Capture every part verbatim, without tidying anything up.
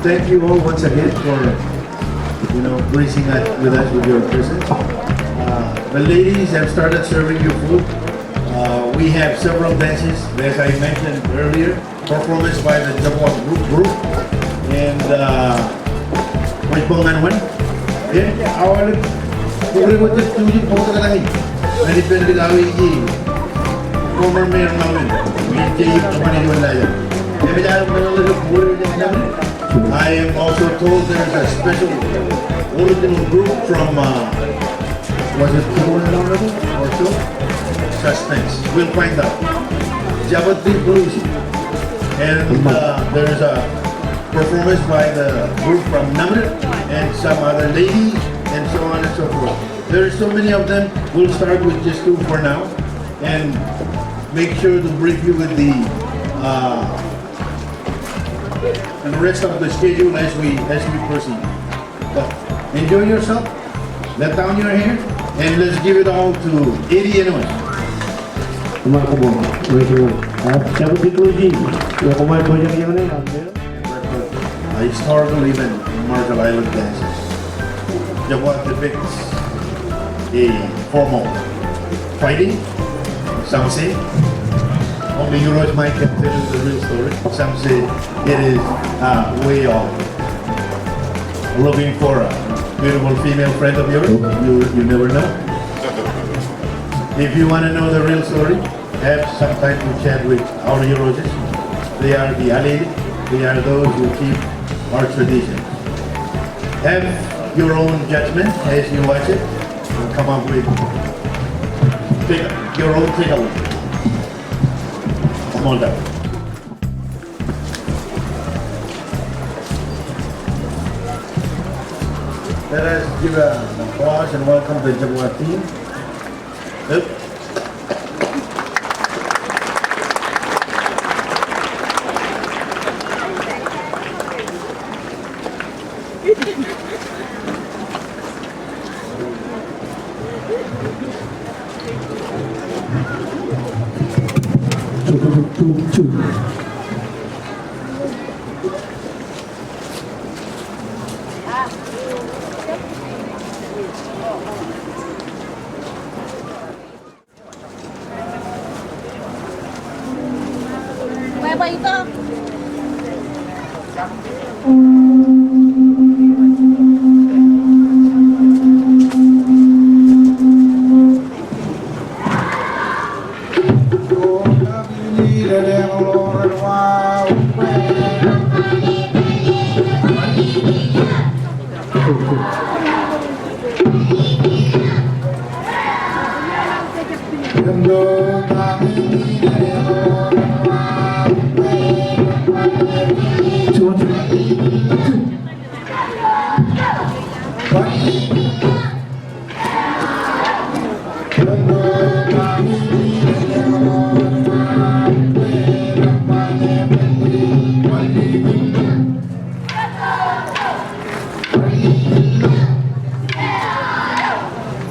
Thank you all once again for, you know, gracing us, with us with your presence. Uh, the ladies have started serving you food. Uh, we have several dances, as I mentioned earlier, performance by the Jabwa group, group. And, uh, Wajbōñ Ñan Wōn. Yeah, our former mayor Manuel. I am also told there's a special original group from, uh, was it Kibōn or so? Suspense. We'll find out. Jabwa Tikluji. And, uh, there's a performance by the group from Namrit and some other ladies and so on and so forth. There are so many of them. We'll start with just two for now and make sure to brief you with the, uh, and rest of the schedule as we, as we proceed. But enjoy yourself, let down your hair, and let's give it all to Eddie Enos. Remarkable. Thank you. Uh, Jabwa Tikluji, eo kwōmaroñ bōjrak ñan e, uh, historical event in Marshall Island, Texas. Jabwa depicts a form of fighting, some say. Only Irooj Mike can tell you the real story. Some say it is a way of looking for a beautiful female friend of yours. You, you never know. If you wanna know the real story, have some time to chat with our Irooj. They are the alii. They are those who keep our tradition. Have your own judgment as you watch it and come up with take, your own takeaway. Come on down. Let us give an applause and welcome the Jabwa team.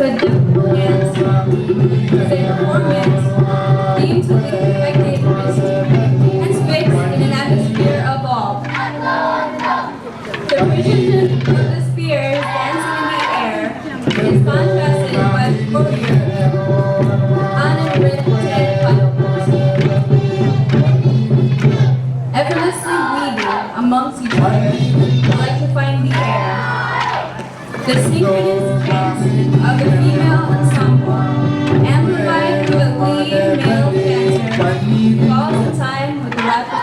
Such a performance, such a performance seems to be and speaks in an atmosphere of awe. The precision of the spears dancing in the air is contrasted by the warrior on a red-coated buffalo horse, effortlessly weaving amongst each other, electrifying the air. The synchronous dance of the female ensemble, amplified through the lead male dancer, falls in time with the rapid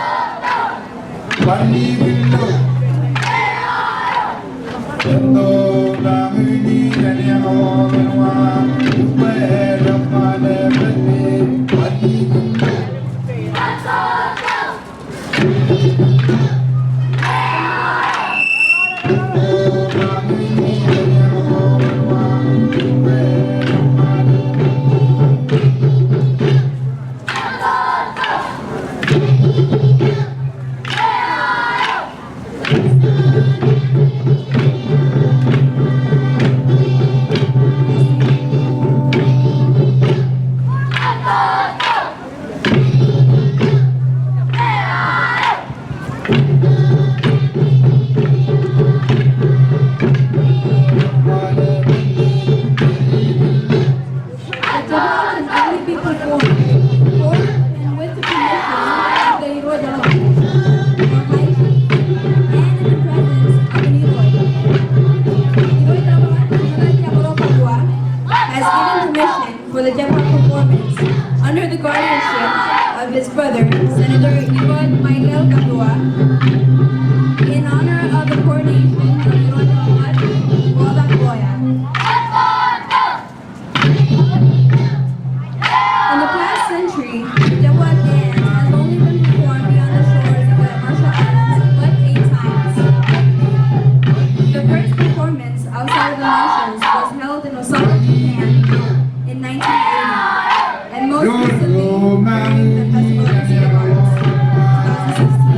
His brother, Senator Irooj Michael Katua, in honor of the coronation of Irooj Robert Wabak Loya. In the past century, the Jabwa dance has only been performed beyond the shores of the Marshall Islands but eight times. The first performance outside of the Marshalls was held in Osaka, Japan in nineteen eighty, and most recently during the Festival of Sacred Arts, two thousand sixteen.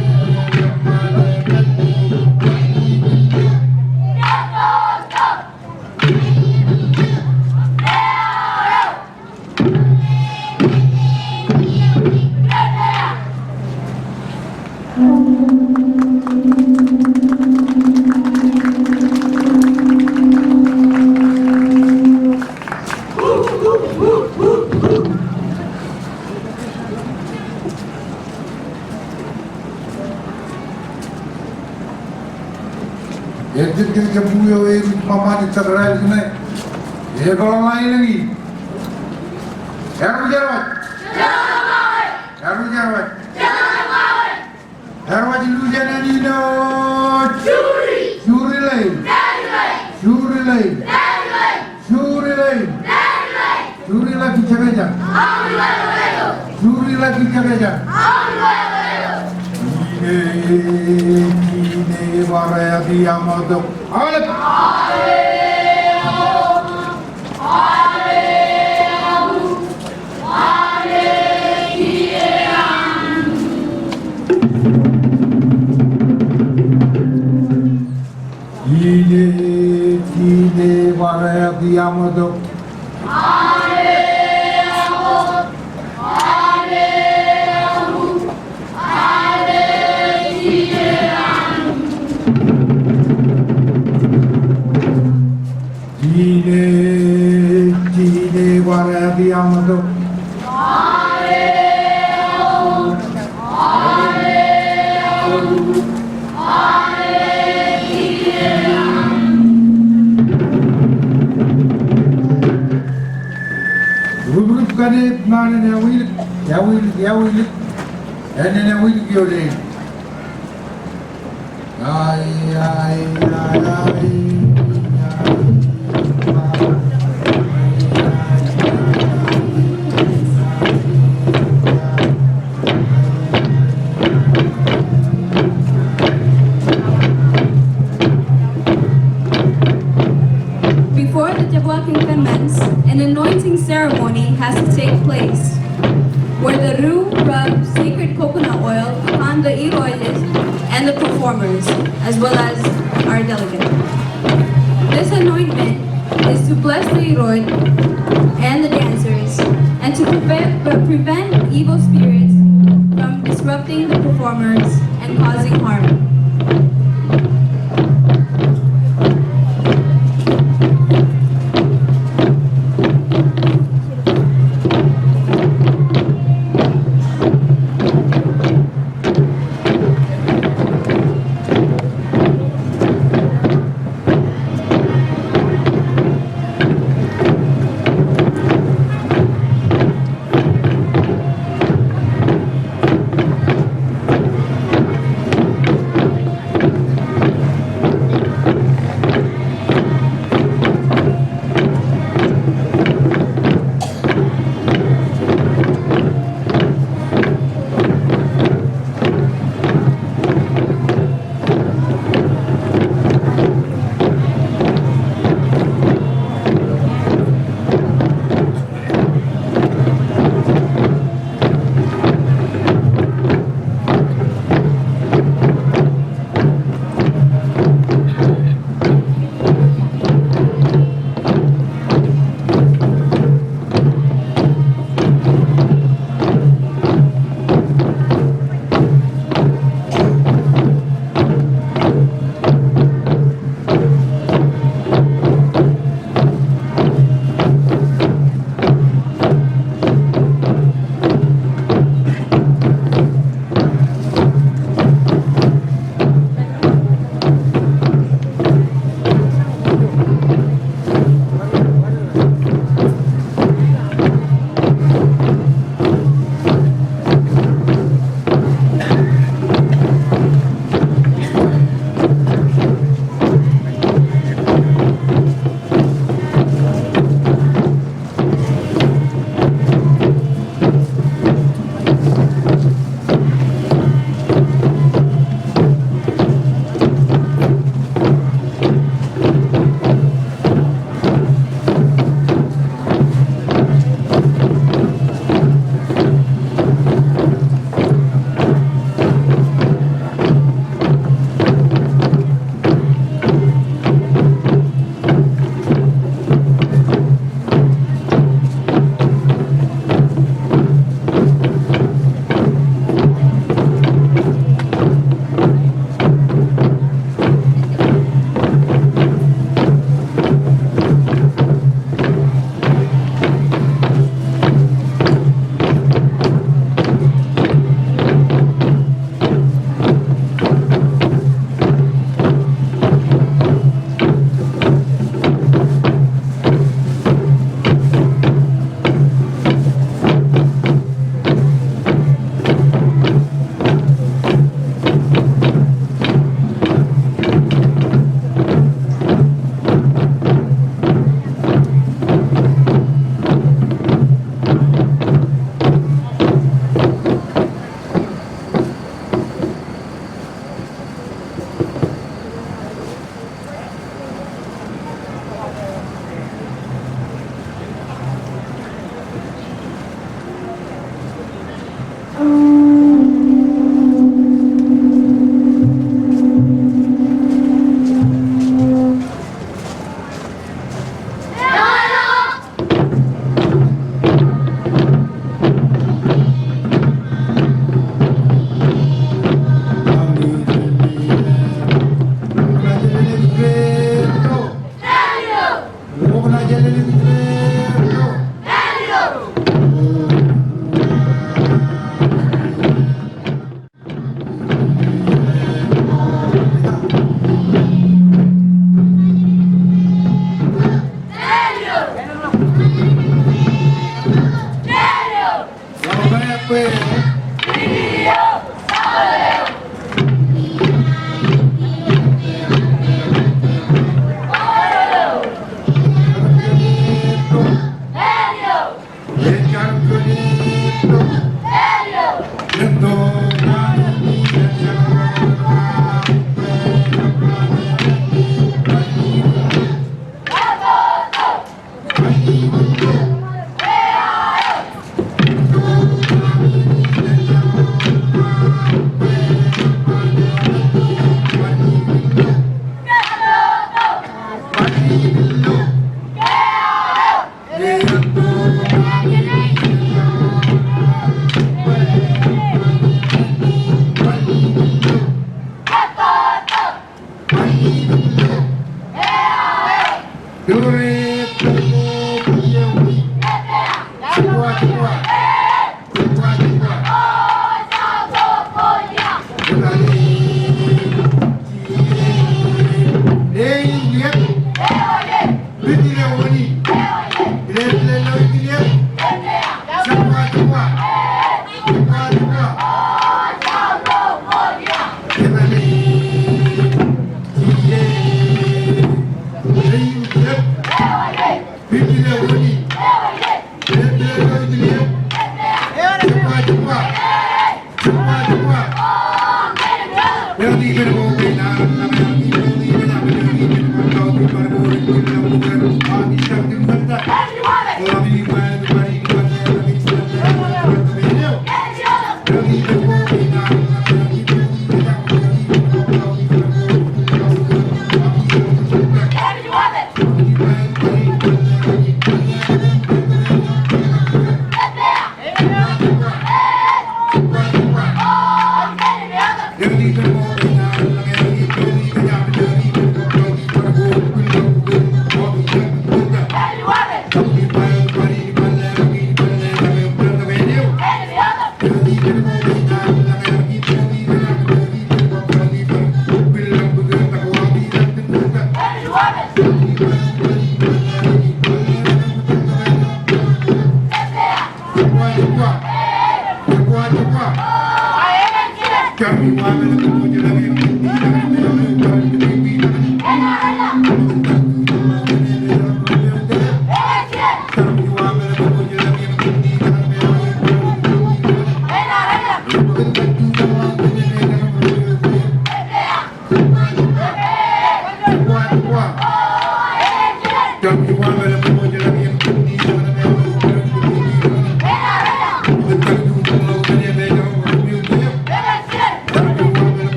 Ejjab kōn jab eo ej ri ṃōṃaan ilo tōre in ṇe. Epeḷḷọk ḷọk in. Erwōj, erwōj. Erwōj, erwōj. Erwōj Lieutenant Irooj. Jury. Jury ḷein. Jury ḷein. Jury ḷein. Jury ḷein. Jury ḷein kijjien ejja. Jury ḷein kijjien ejja. Ine, ine, bar eaṃ tok. Aolep. Ine, ine, bar eaṃ tok. Ine, ine, bar eaṃ tok. Rup, rup kaṇe ṃaan in āwilik, āwilik, āwilik. Ānen āwilik ioon e. Before the Jabwa can commence, an anointing ceremony has to take place, where the Ru rub sacred coconut oil upon the Irooj and the performers, as well as our delegate. This anointment is to bless the Irooj and the dancers, and to prevent, pre-, prevent evil spirits from disrupting the performers and causing harm.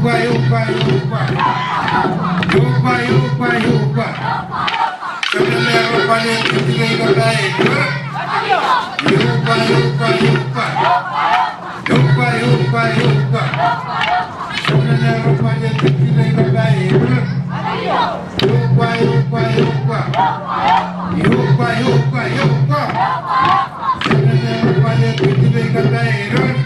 Eokwa, eokwa, eokwa. Eokwa, eokwa, eokwa. Jabdewōt ro Pāliet fifty-three ej kōṃṃan. Eokwa, eokwa, eokwa. Eokwa, eokwa, eokwa. Jabdewōt ro Pāliet fifty-three ej kōṃṃan. Eokwa, eokwa, eokwa. Eokwa, eokwa, eokwa. Jabdewōt ro Pāliet fifty-three ej kōṃṃan.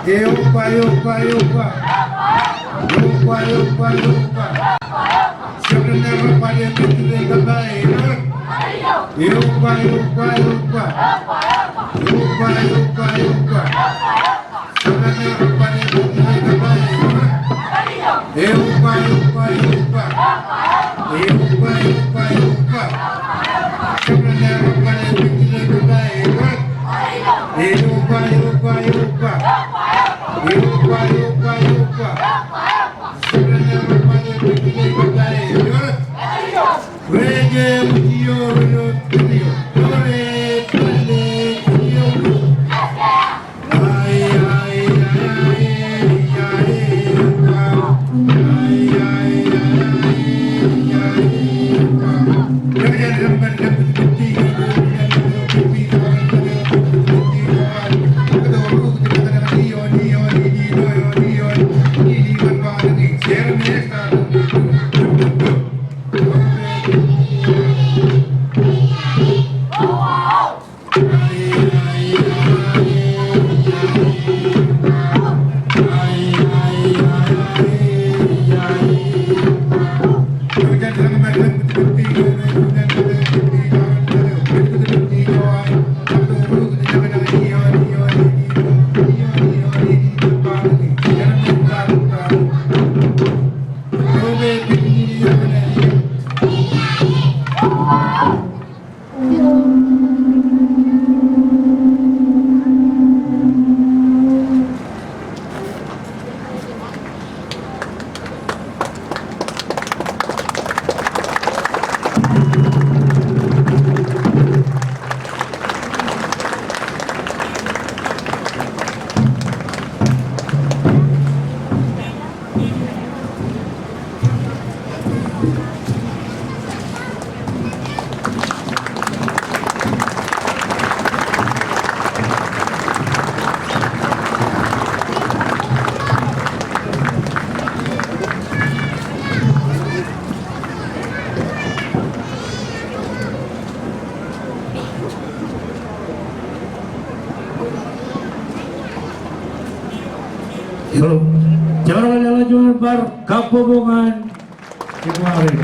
Eokwa, eokwa, eokwa. Eokwa, eokwa, eokwa. Jabdewōt ro Pāliet fifty-three ej kōṃṃan. Eokwa, eokwa, eokwa. Eokwa, eokwa, eokwa. Jabdewōt ro Pāliet fifty-three ej kōṃṃan. Eokwa, eokwa, eokwa. Eokwa, eokwa, eokwa. Eokwa, eokwa, eokwa. Eokwa, eokwa, eokwa. Eokwa, eokwa, eokwa. Eo, jar ḷọk juon bar kabbokbok ñan February.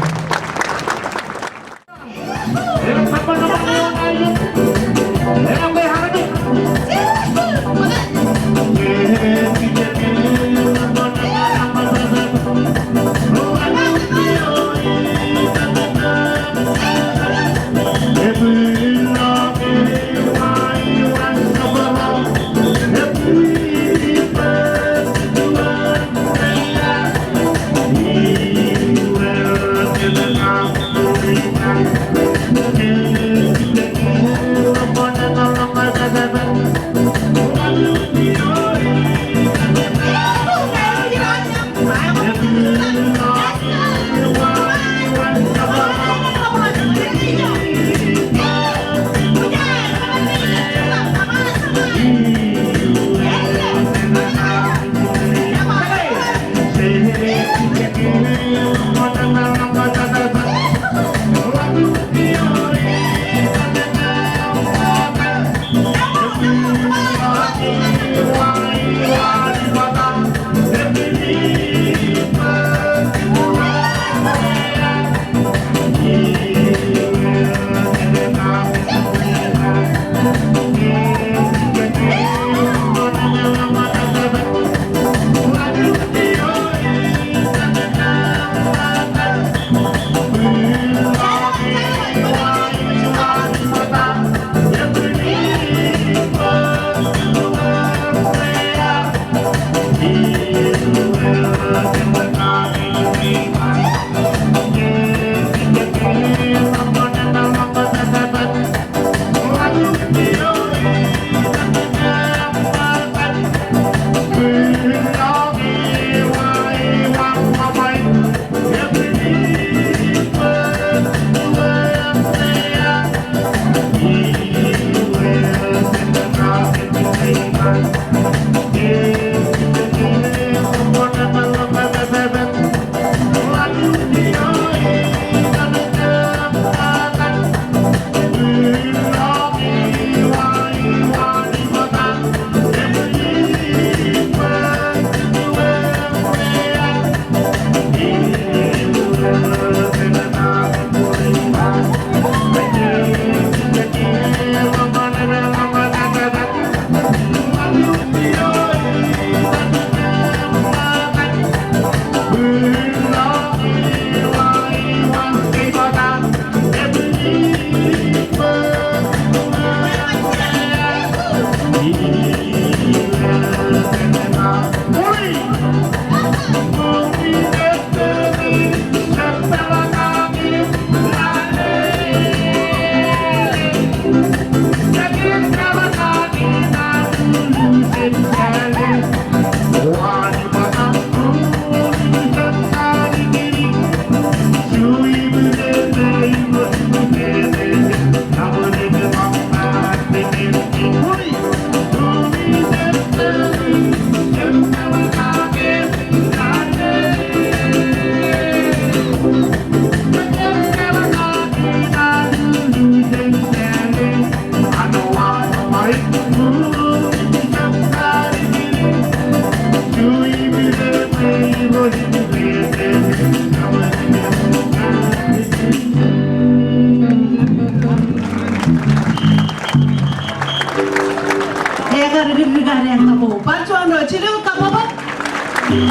Ekar dikdik ad kabbokbok. Bar juon ro, jilu kabbokbok.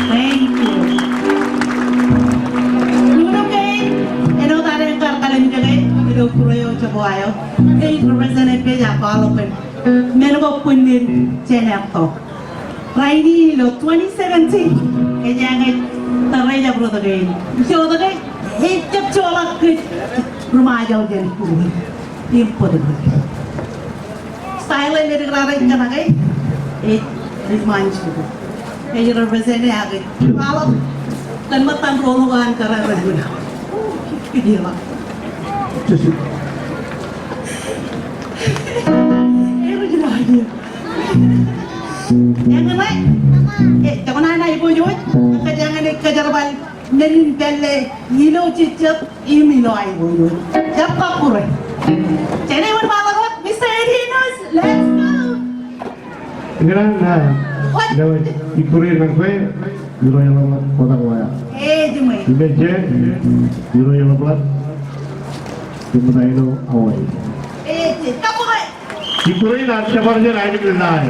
Thank you. Lukkuun kein, āinwōt ad kar kallimjeke ilo būrueḷ eo jebwe aō. Ej represent e pej ak kwaḷọk kōn men ko kwōn neen jān etto. Rainin ilo twenty seventeen, kōjeañ ej tōre jabdewōt kein. Jabdewōt kein, ej jab joḷọk kōj ri Ṃajeḷ jān būrueḷ. Im bōtōktōk. Style eo ej kōṇaan ej kōṇaan ej, ej ṃaanjin. Ej represent e ak ej kwaḷọk kōn ṃōttan ro ṇe ko an kōrā rej wōn. Ej ḷak. Ej rej ḷak. Eñin ṇe, e, tok ṇe an aiboojoj, kōjeañ ej kōjerbal men in pālle ilo jejjet im ilo aiboojoj. Jab kakkure. Jān eo ej ba ḷọk, Mister Eddie Enos, let's go. Eñin ṇe, ilo ikkure ṇe kwe, ilo eḷap ḷọk kōtḷọk waya. E, jiṃwe. Im ej, ilo eḷap ḷọk, im ṃōttan ilo Hawaii. E, kakkure. Ikkure in ad jab bar jen aikuj in ṇae.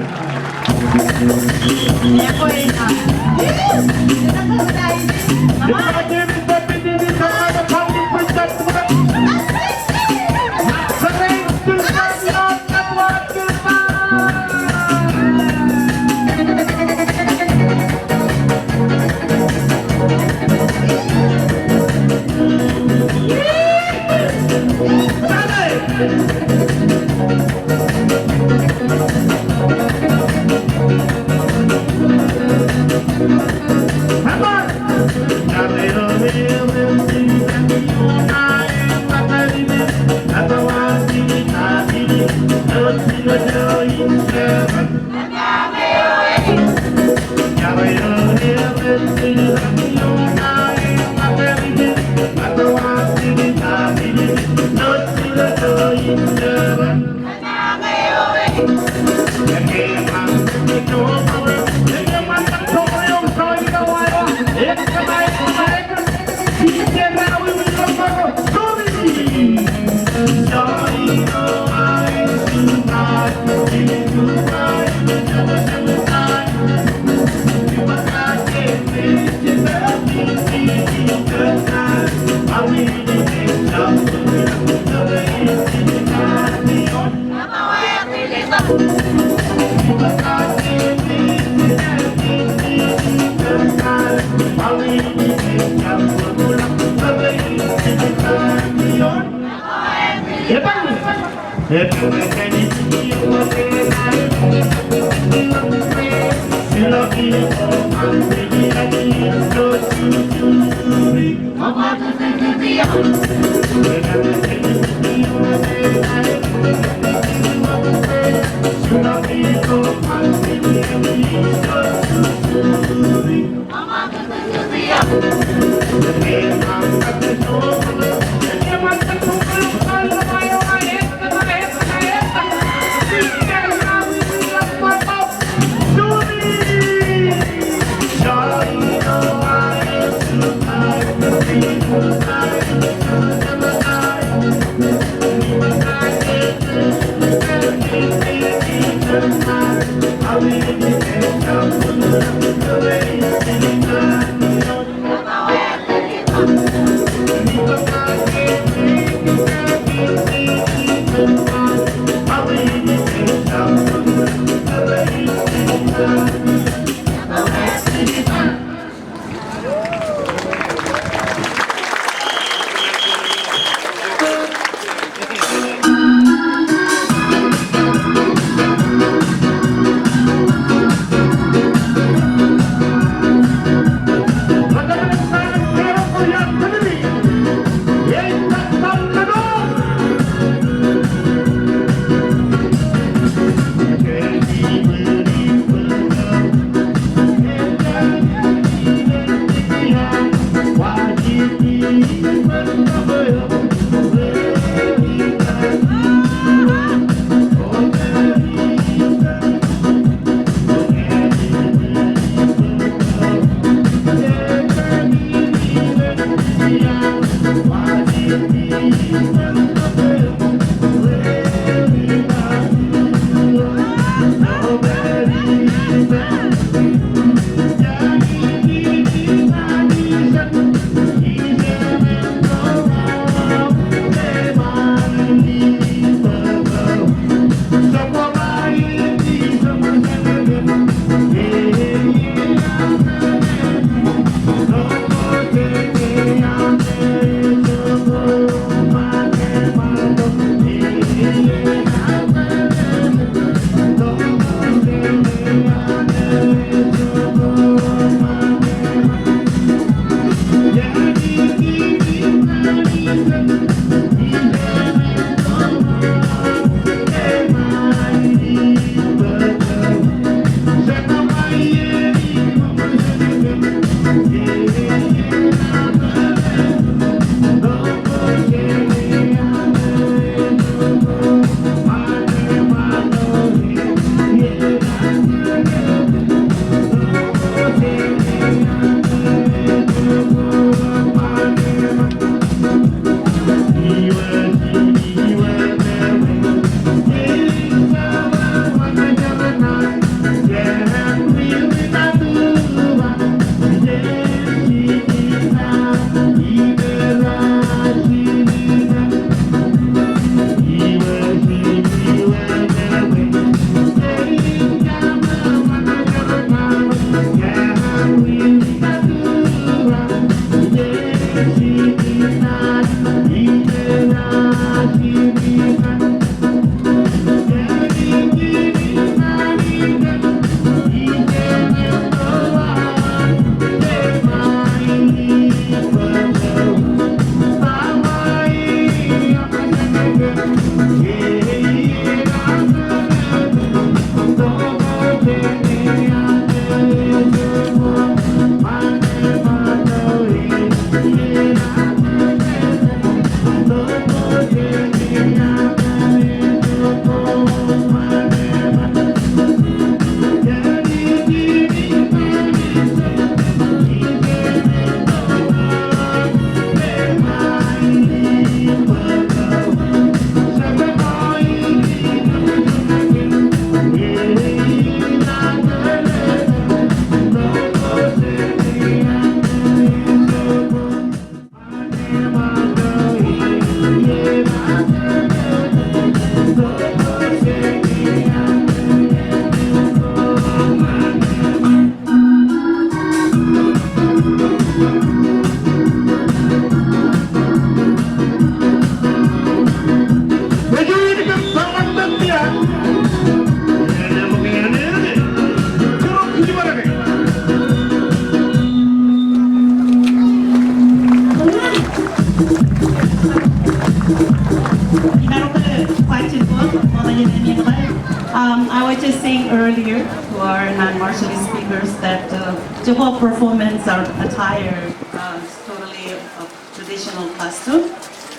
Um, I was just saying earlier to our non-Marshallese speakers that, uh, Chippewa performance are attire, uh, is totally a traditional costume.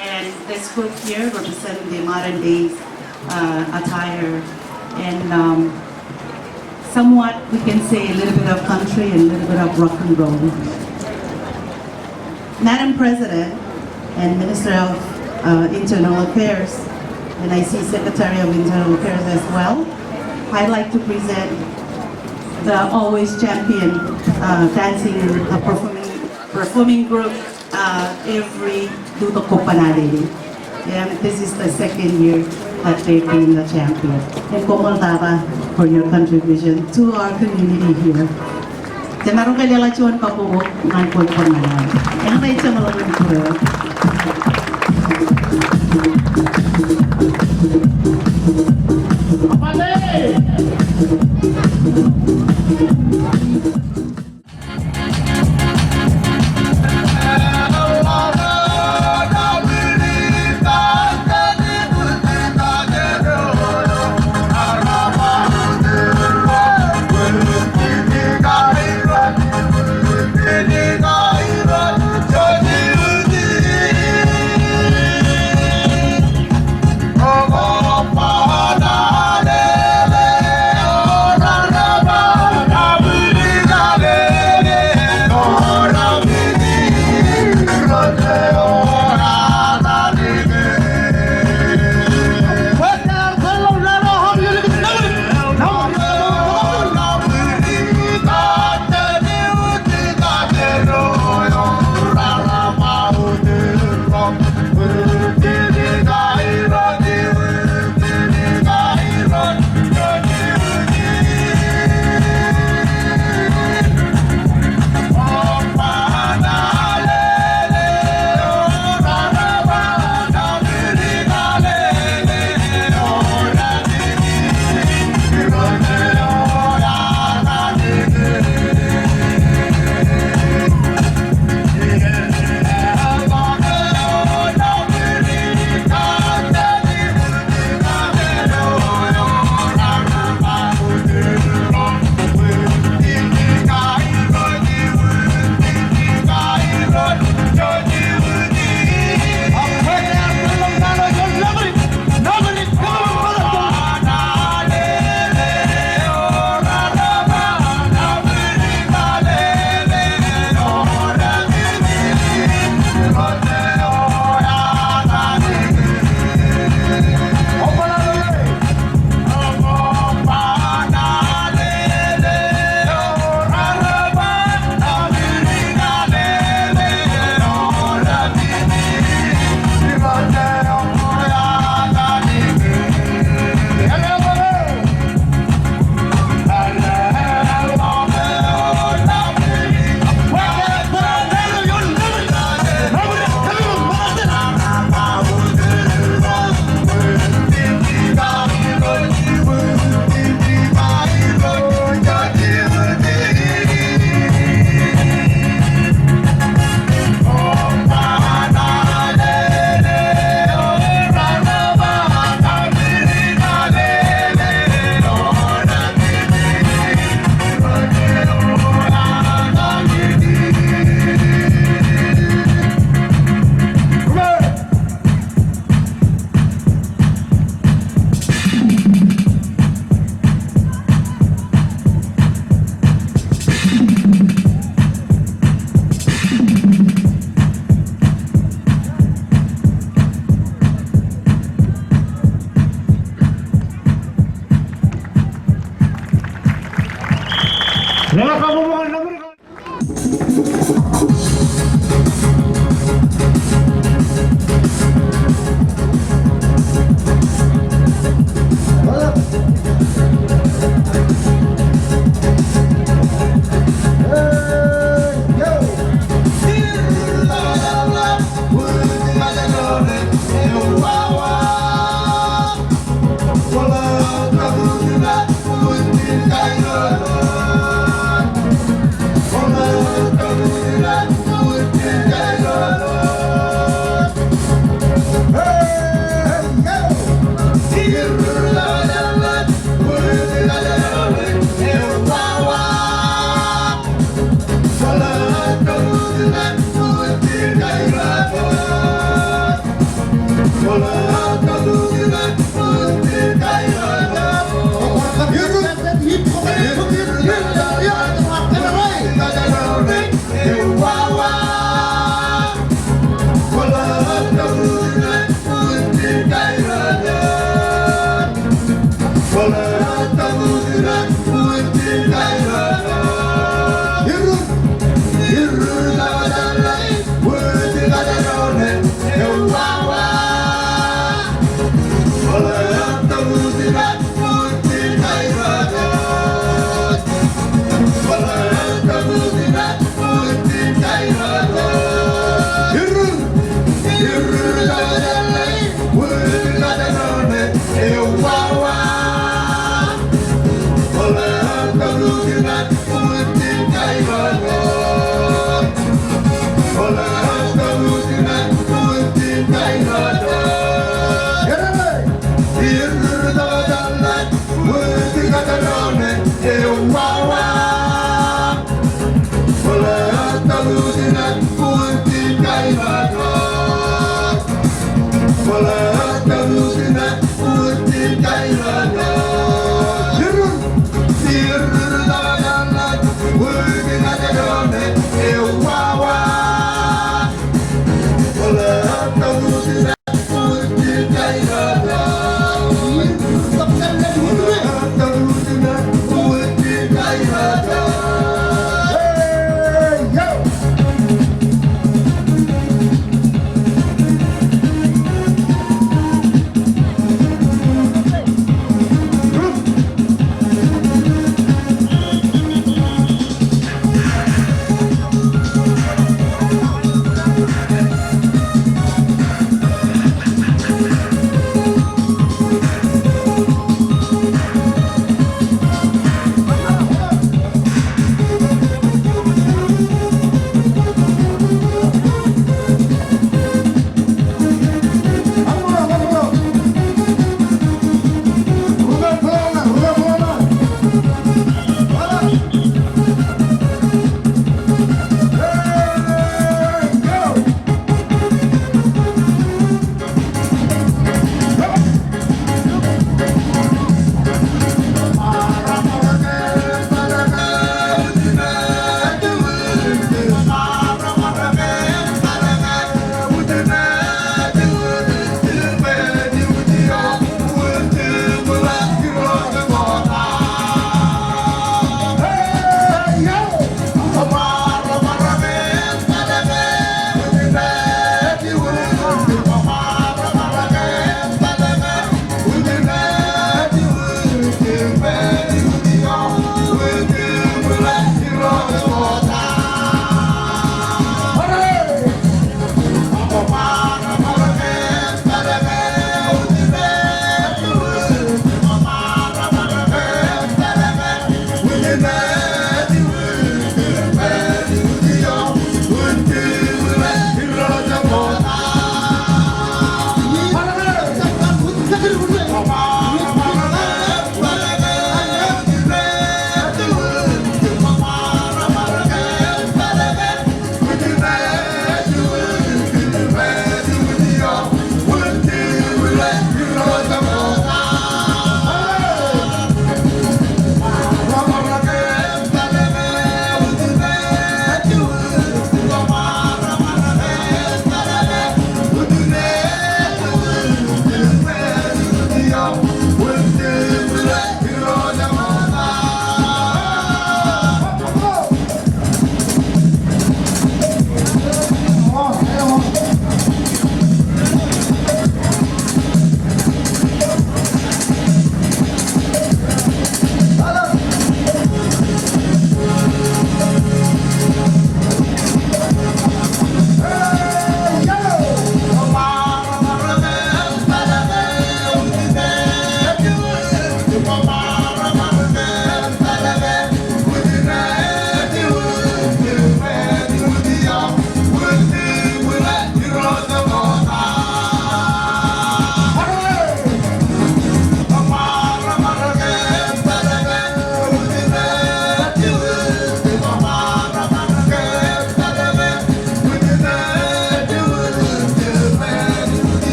And this group here represent the modern day, uh, attire. And, um, somewhat, we can say a little bit of country and a little bit of rock and roll. Madam President and Minister of, uh, Internal Affairs, and I see Secretary of Internal Affairs as well, I'd like to present the always champion, uh, dancing, uh, performing, performing group, uh, every Dutok ko Banalede. And this is the second year that they've been the champion. And koṃṃool tata for your contribution to our community here. Jemaroñ ke leḷọk juon kabbokbok ñan kwe bar ñan aō. Eñṇe jeṃḷọkin būruō.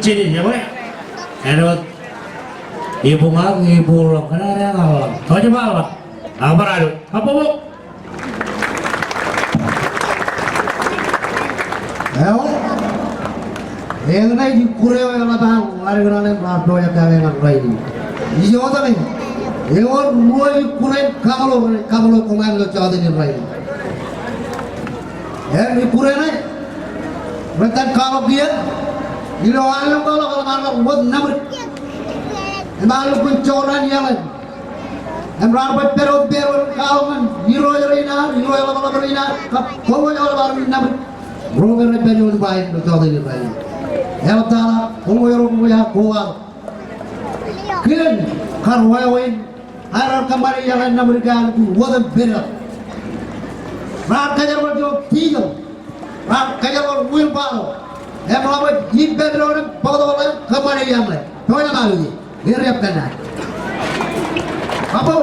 Jini, jebwe. Āinwōt ibuñ ak ibuḷ ḷọk, kōn aer eḷap. Tọjeb aḷap. Ak bar aolep. Kabbokbok. Eo. Eñṇe ej ikkure eo eḷap aō ḷaddik raṇe im raar pojak kake ñan rainin. Ij jota ke. Ewōr ruo ikkure kaṃṃoolol, kaṃṃoolol koṃ ilo jota in rainin. Im ikkure ṇe, rej itōn kwaḷọk kiiō ilo aolep kwaḷọk eḷap an kar wōt Naṃrik. Im aolep kōn joñan iaḷ in. Im raar baj pād wōt pād wōt kwaḷọk ñan irooj rein ad, irooj ḷapḷap rein ad, kab koṃ eo ḷapḷap rein Naṃrik. Ro ke rej pād ioon ba in ilo jota in rainin. Eḷaptata, koṃ ro, koṃ ro, koṃ ro. Kilen kar wāween aer kōṃṃane iaḷ in Naṃrik eo an kōn wōt im pād ḷọk. Raar kōjerbal juon diesel. Raar kōjerbal wheelbarrow. Im ḷapḷap im pād ḷọk im bōktok ḷọk im kōṃṃane iaḷ ṇe. Pojak aō ie. Area Pena. Apo.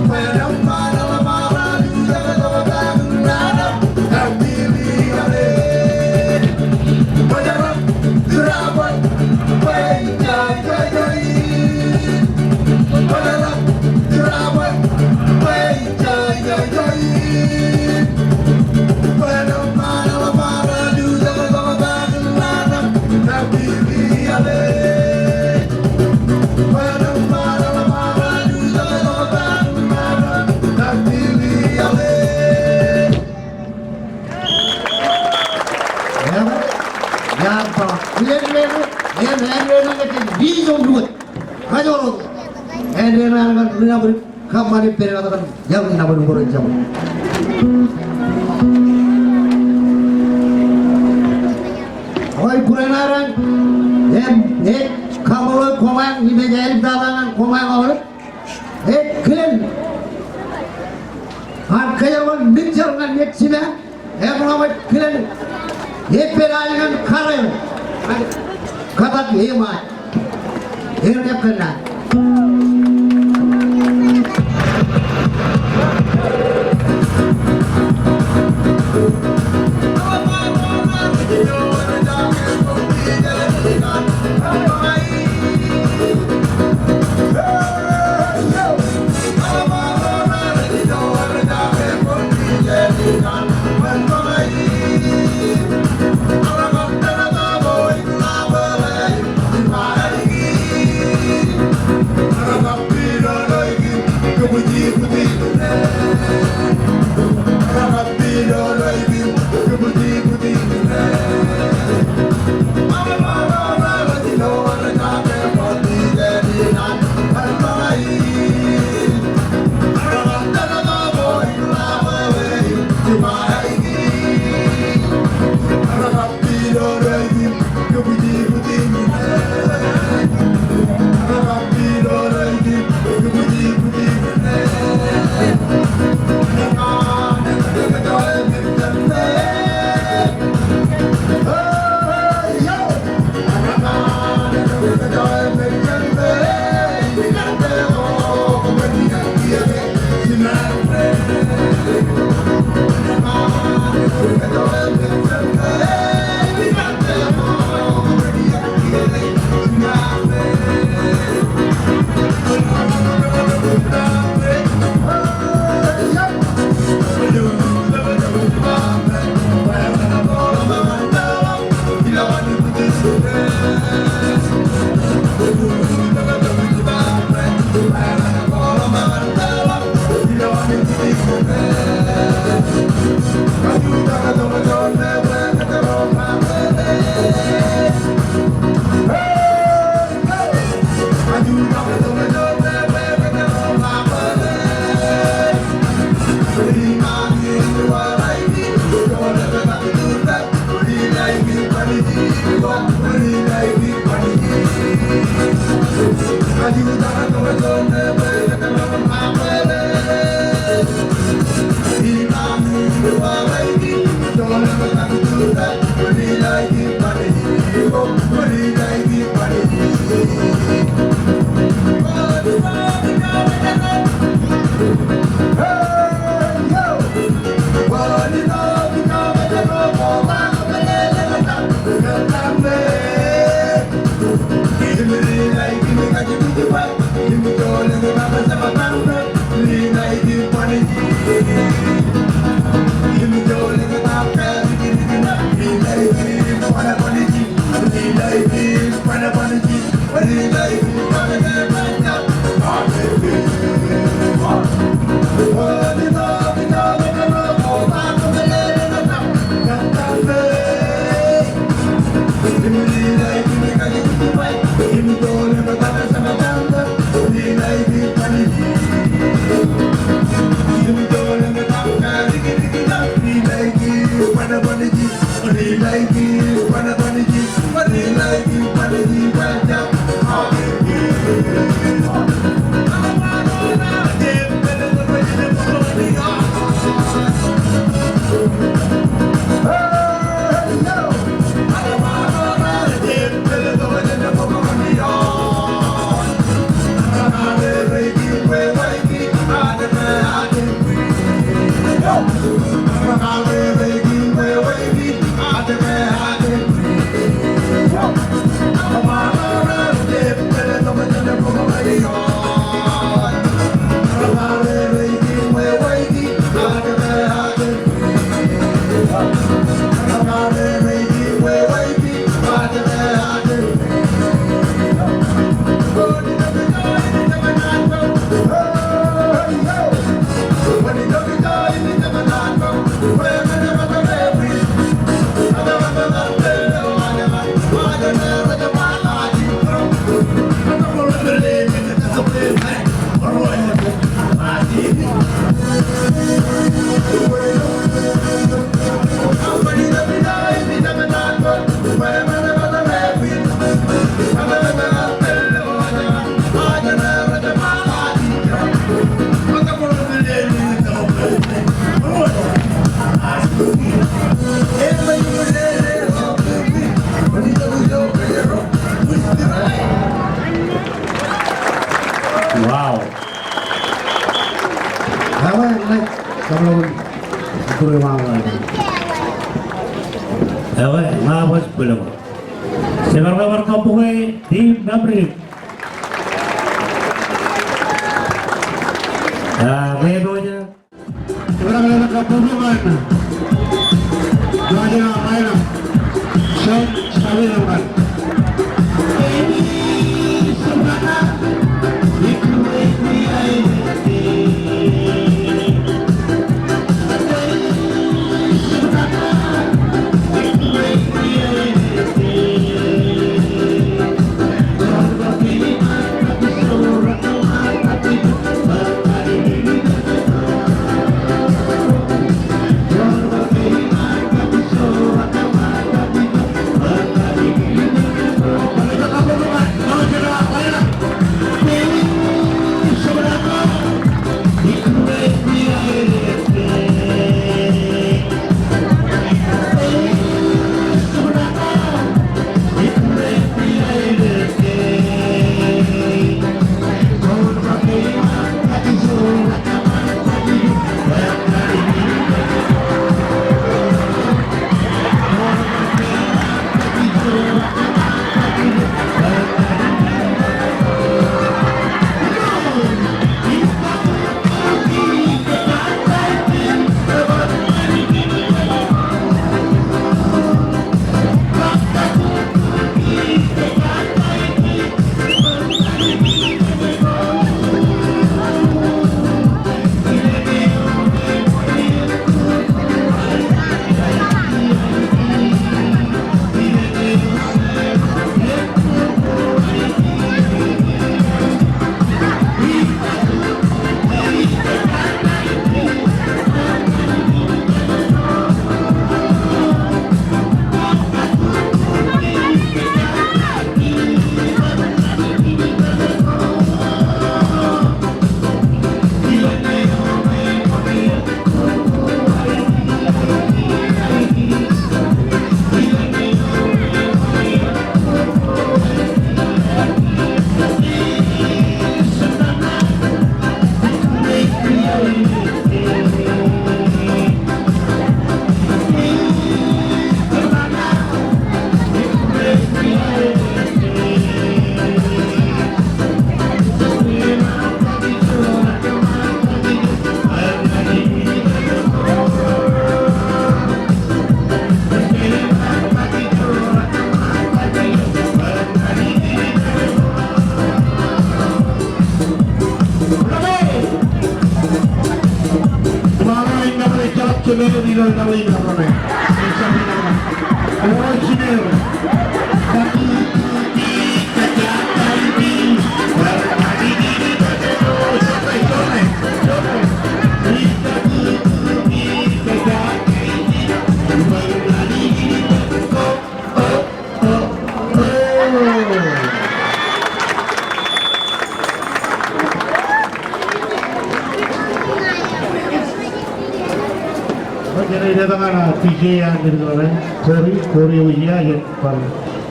Kōṃṃane pād eo aō kōn ri nabōd. Kōṃṃane pād eo aō kōn ri nabōd. Ekwe, kuṇaer an, im, ej kaṃṃoolol koṃeañ im ej āliktata ñan koṃeañ aolep. Ej kilen an kōjerbal mijjel ñan ej jipañ. Eṃṃan, ej kilen ej pād ñan kōrā eo an kōtak eṃaad. Eñin ej kōnnaan. Wow. Ewe, ewe, ewe, ña baj bwilōñ. Jemaroñ bar kabbokwe team number two. Ah, rej pojak. Jen ej letok an D J an ri Kori, Kori eo ij iaan bar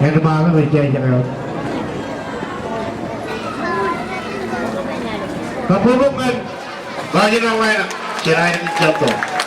en ṃaan ej jab ijeḷā. Kabbokbok ñan Bar Carolina, jān aer in jab to.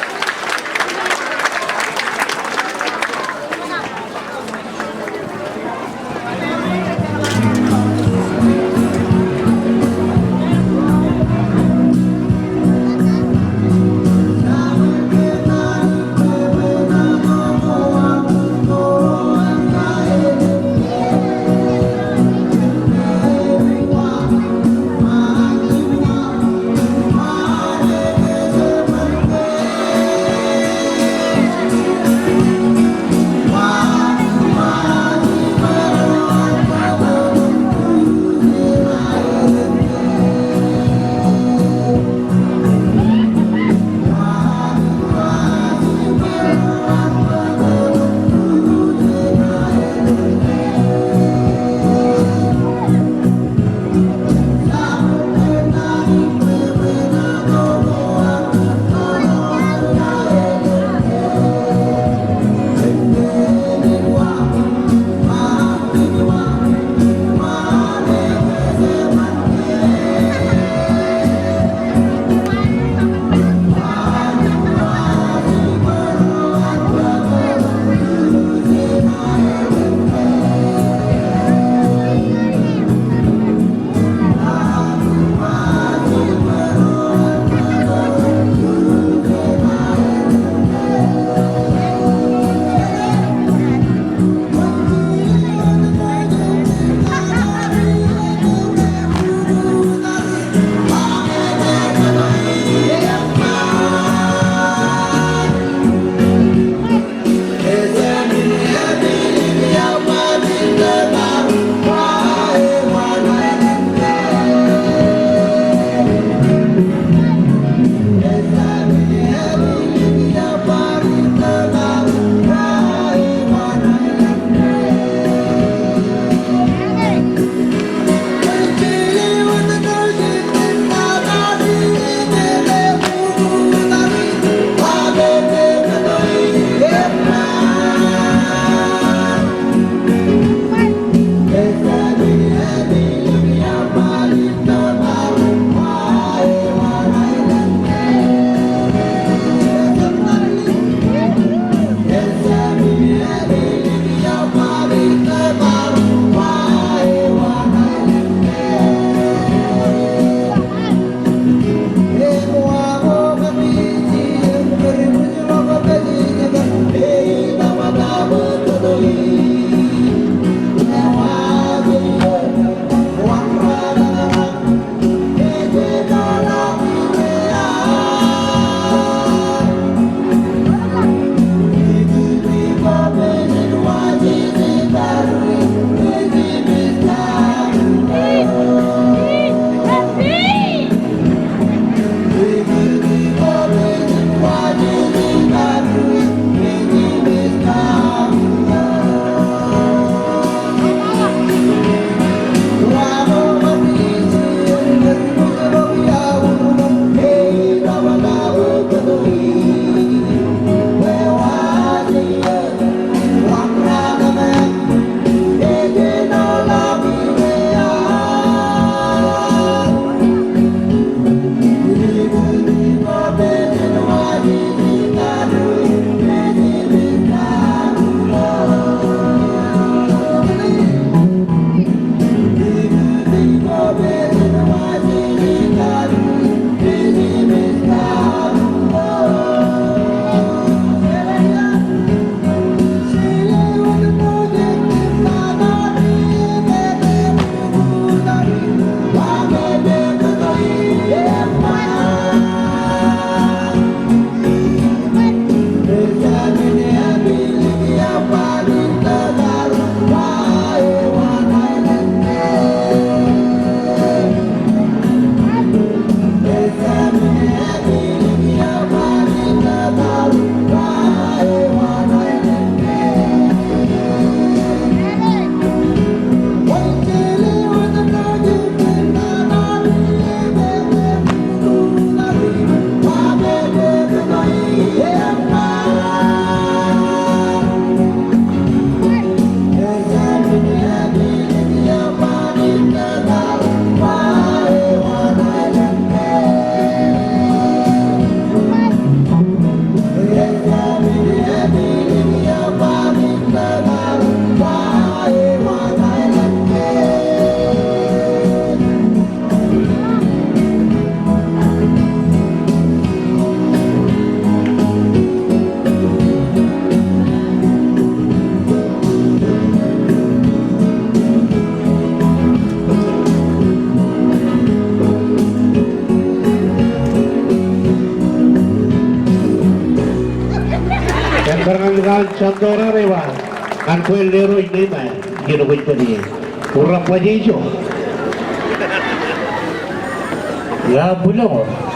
Santo Rareba, ñan kwe lero ine ma, iien kwōj pād ie. Urabwaj ijo. Ia, bwilōñ.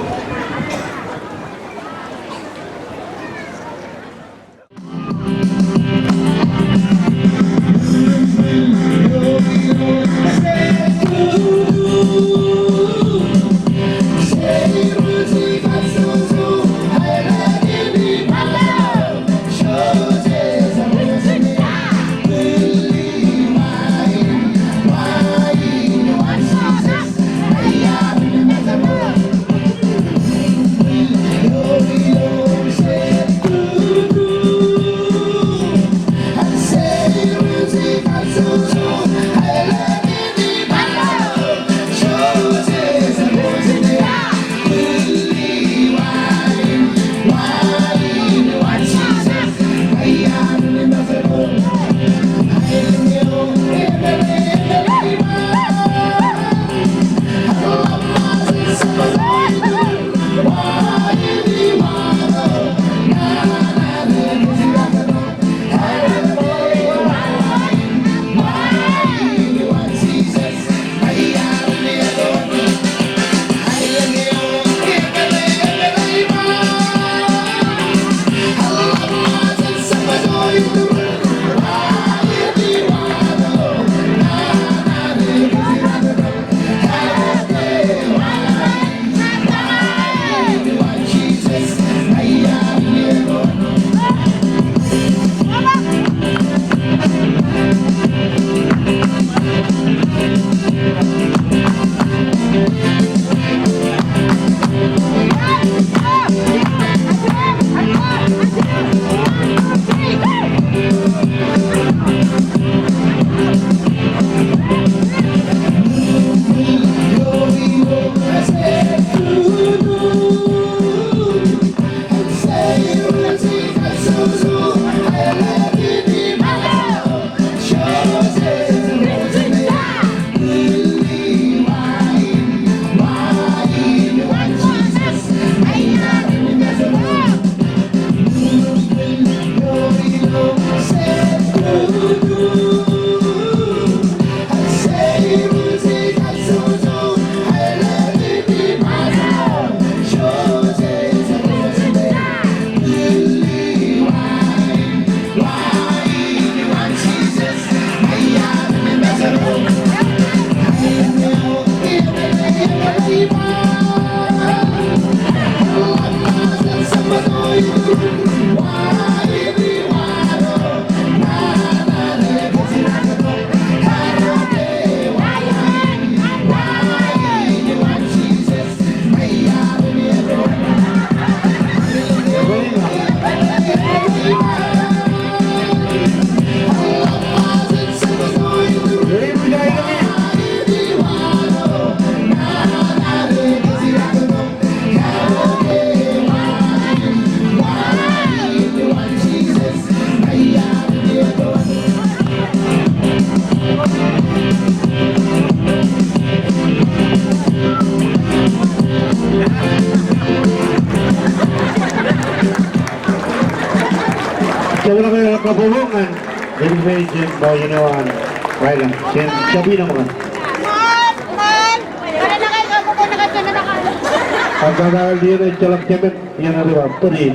Jabdewōt kabbokbok ñan Elizabeth jān ṃōjin eo an Rāilañ. Jen jabdewōt ṃōk. Ak kōn eo ejjeḷọk jemān, iien eo rej ba bōd in.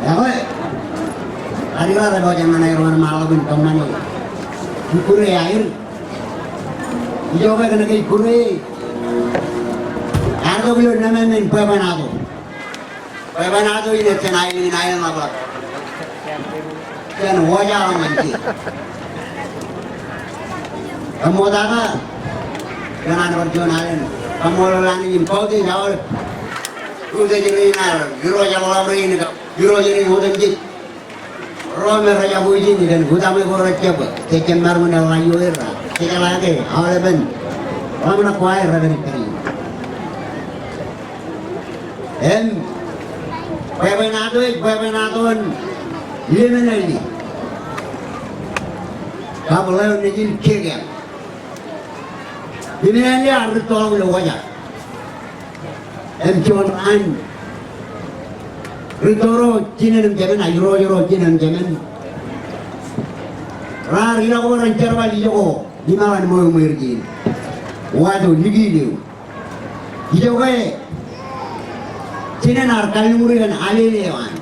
Ekwe, āliktata eo ej ṃōṇōṇō ro ṃaḷokin kōṃṃane ikkure aer. Ijoke kōnke ikkure, ear itok ilo nōṃṃan in bwebwenato. Bwebwenato in ej jān aelōñ in aelōñ ḷapḷap. Jān wōj aḷ ñan je. Eṃṃool tata, kōn an bar juon alen kaṃṃoolol Anij im kautiej aolep utiej rein, irooj eḷap rein, irooj rein otemjej. Ro me rej aikuj in kōn utaṃwe ko rej jab, jej jab maroñ in eḷap ioer, jejeḷā ke aolepen ḷōmṇak ko aer rej pād ippād in. Im bwebwenato ej bwebwenato in ḷōmṇak in kab ḷeo nejin kōkāāl. Ḷōmṇak in ear rūttoḷọk ilo wōj aḷ. Im juon raan, rūtto ro jinen im jemān, ak irooj ro jinen im jemān, raar ilọk bwe ren jerbal ijoko imaḷan ṃweo ṃweer kein. Wato likiin eo. Ijoke jinen ear kalliṃur kōn alele eo an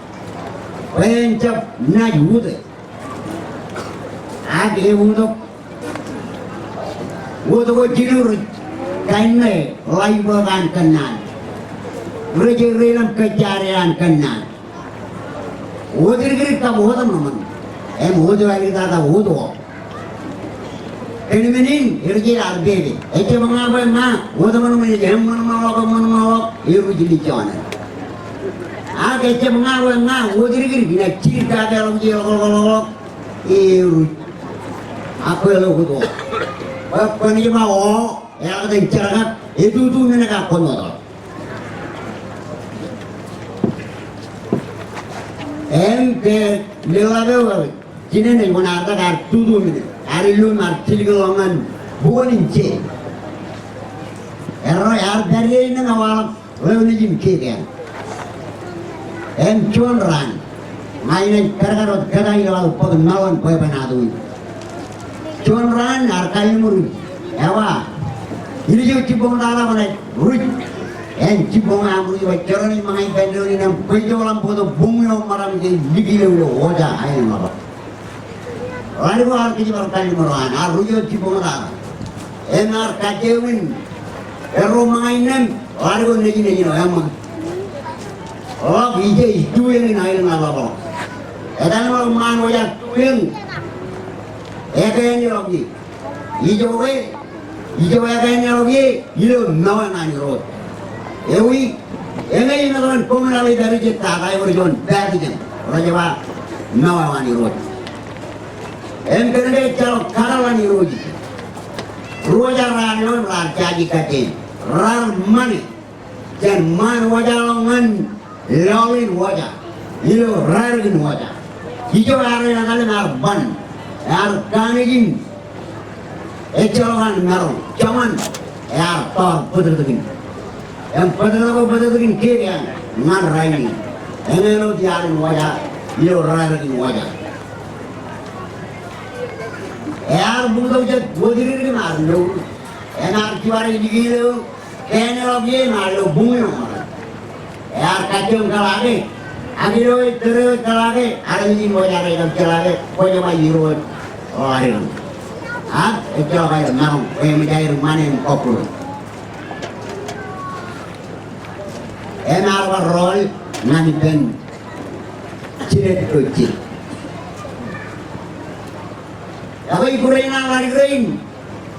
bwe en jab naaj utiej. Ak eutiej. Utiej ko jino rej kain ṇe ḷaibōk an kōnnaan. Rej reilōñ kōjjare an kōnnaan. Otirkirik kab otemṇoṇ. Im otemṇoṇ āliktata otemṇoṇ. Kōn men in, erjeḷā ear pepe. Ejjab ña bwe ña otemṇoṇ, ej eṃṃanṃanḷọk, eṃṃanṃanḷọk, eruj ilo jọọṇe. Ak ejjab ña bwe ña otirkirik, inaaj jidik kake ḷọk, eḷọkḷọk, eruj. Ak kwōlo kōto. Bwe kwōnaaj ba o, eḷak ten jerkak, etutu men eo kar kōnoto. Im ke leḷḷap eo, jinen ej wōn ear tak ear tutu men eo. Ear illu im ear jilkinḷọk ñan bukwōn in je. Erro ear pād ie im ewaḷọk ḷeo nejin kōkāāl. Im juon raan, ña inaaj kadkad wōt kōta ilo aō bōk maroñ bwebwenato in. Juon raan ear kalliṃur, ewa, ilju jibboñ tata kwōnaaj ruj. En jibboñ aṃ ruj eo, jeraṇ ej ṃōñā ippān doon in, im bwe ejjeḷọk aṃ bōktok buñ eo ṃōrōṃ ke likilō ilo oja aelōñ ḷapḷọk. Ḷadik ko ear kōjparok kallim̧ur eo an, ear ruj eo jibboñ eo ad. Im ear kajjioñ in erro ṃōñā innām, ḷadik ko nejin nejin eo eṃṃan. Ḷọk ije ij tu eñin aelōñ ḷapḷọk. Etal eo ṃaan wōj ad tu eñ. Ekāāinḷọk ie. Ijoke, ijo ekāāinḷọk ie ilo mour eo an Irooj. Ewi, eñin ej meḷeḷe in bōk ḷọk ippaṃ ijin tata eo rej juon baptism. Rej ba mour eo an Irooj. Im kōnke ejjeḷọk kōtḷọk an Irooj. Ri-wōj raar ilo, raar jaje kajjien. Raar ṃani. Jān ṃaan wōj ḷọk ñan lọlin wōj, ilo rarikin wōj. Ijo ear etal im ear ban, ear kanooj in ejjeḷọk an maroñ, joñan ear tọọr bōtōktōkin. Im bōtōktōk eo bōtōktōkin kōj ñan rainin. Eñin eo ej iaḷ in wōj, ilo rarikin wōj. Ear bōktok jet wōjririk im ear mour. Im ear jibar likilō kōn eo ej iien ear lo buñ eo. Ear kajjioñ kōḷaake. Ak ilo ej tōre eo ej kōḷaake, armej in wōj ear kab jeḷā ke kwōj ba Irooj ḷadik. Ak ejjeḷọk aer maroñ, bwe eṃōj aer ṃani im kọkkure. Im ear bar rọọl ñan ippān jined ko jet. Ak ij kure in an ḷadik rein,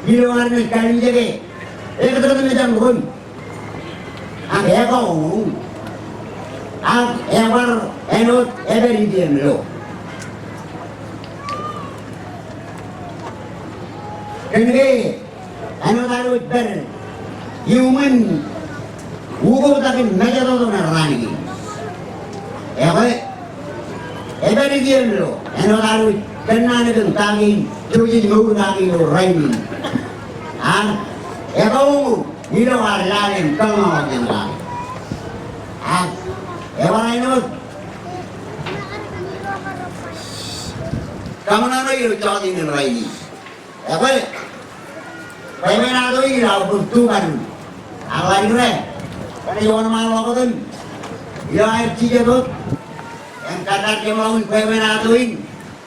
ilo armej kalimjeke, ekōtkōt mejaṃ rom. Ak ekauṃ. Ak ebar āinwōt epād ippām lo. Kōnke āinwōt ad wōj pād iuṃwin ukoktakin mejatoto ṇe raan kein. Ekwe, epād ippām lo, āinwōt ad wōj kōnnaan kōn ta kein, jouj im mour kake ilo rainin. Ak ekauṃ ilo ad lale im kōḷmānḷọkjeṇ kake. Ak ebar āinwōt kaṃōṇōṇō ilo jota in rainin. Ekwe, bwebwenato in ilo aō bōk tu kar. Ak ḷadik re, kwōnaaj wōnṃaanḷọk wōt im ilo aer jijet wōt im kōttar jeṃḷọkin bwebwenato in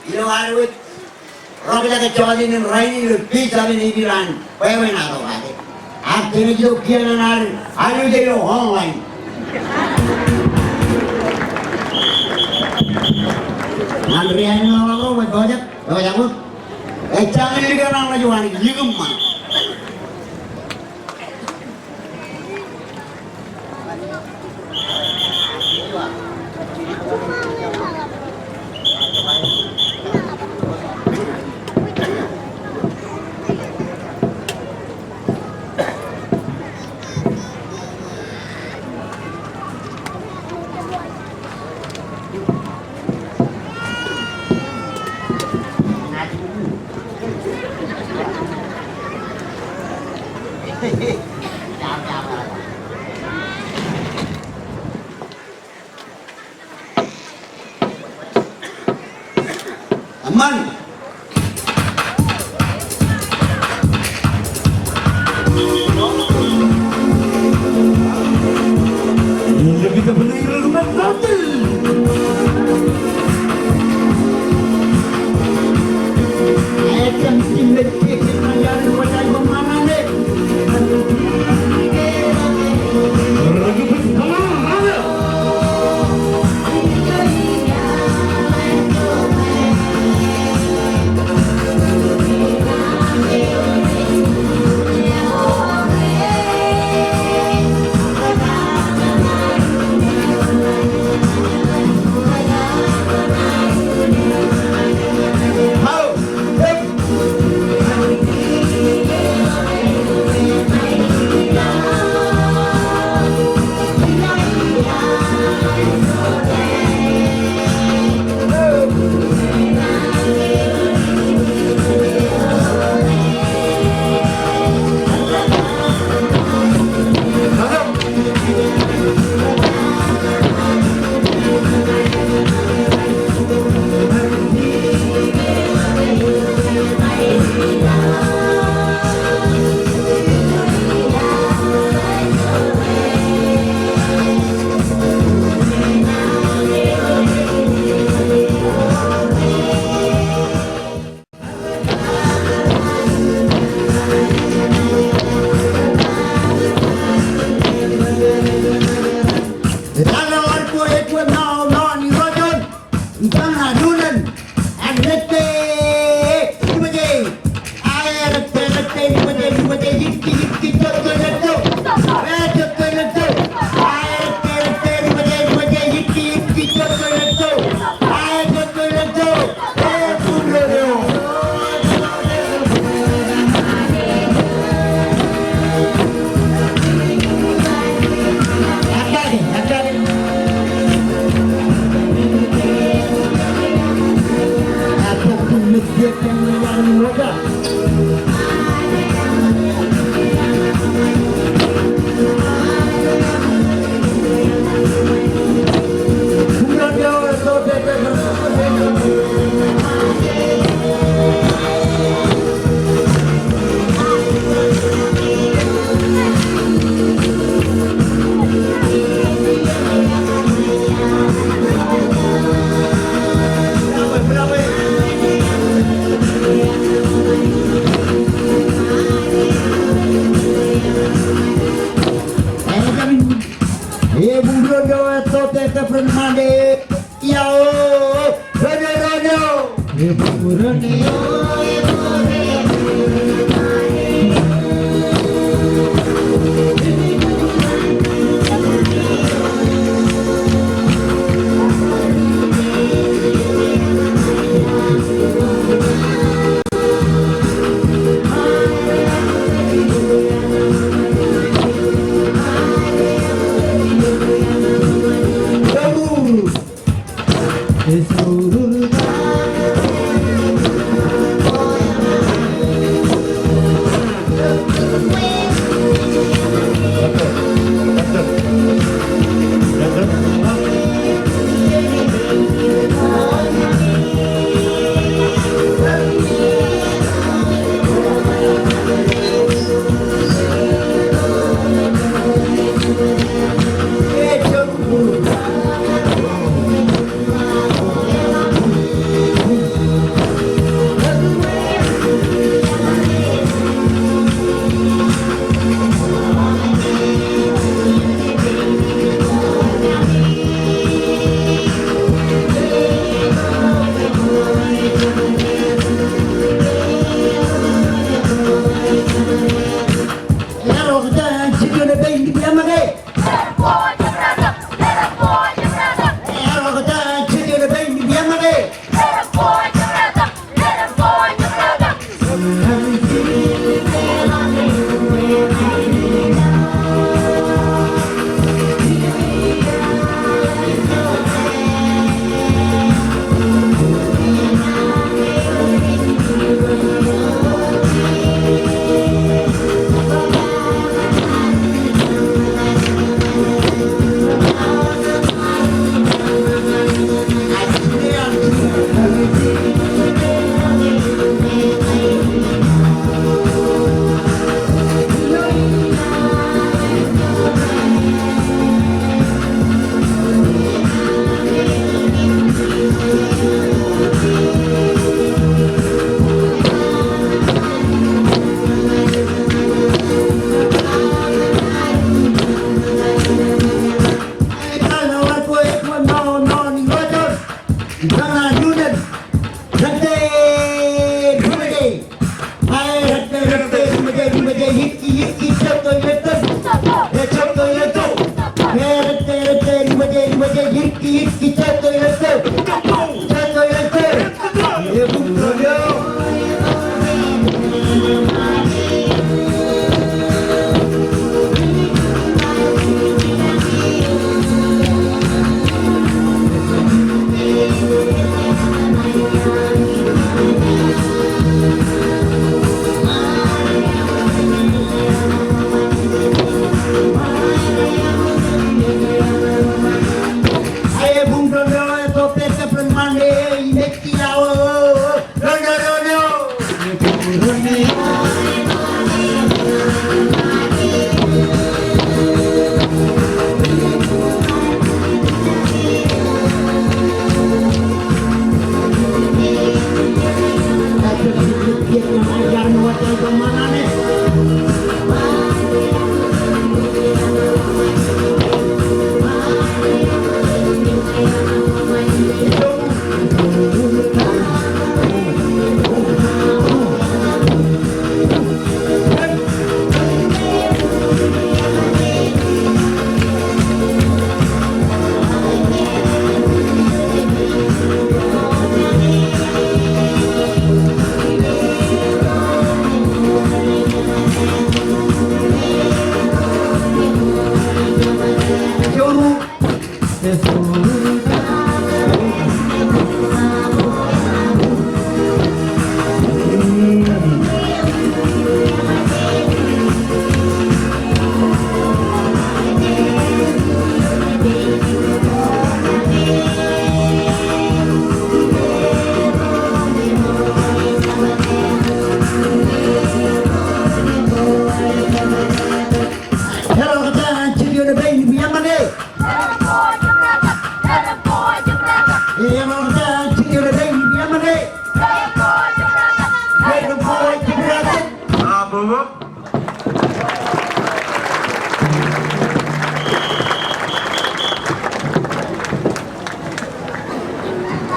ilo ad wōj rọkjake jota in rainin ilo page seven ippaṃ an bwebwenato kake. Ak jenaaj itok kiiō ñan ad aluje ilo online. Ñan ri-aelōñ ḷapḷọk ro, bwe pojak, pojak wōt. Ejjañin likūt ṇe, ḷọk juon ḷọk iṃṃan. Eṃṃan.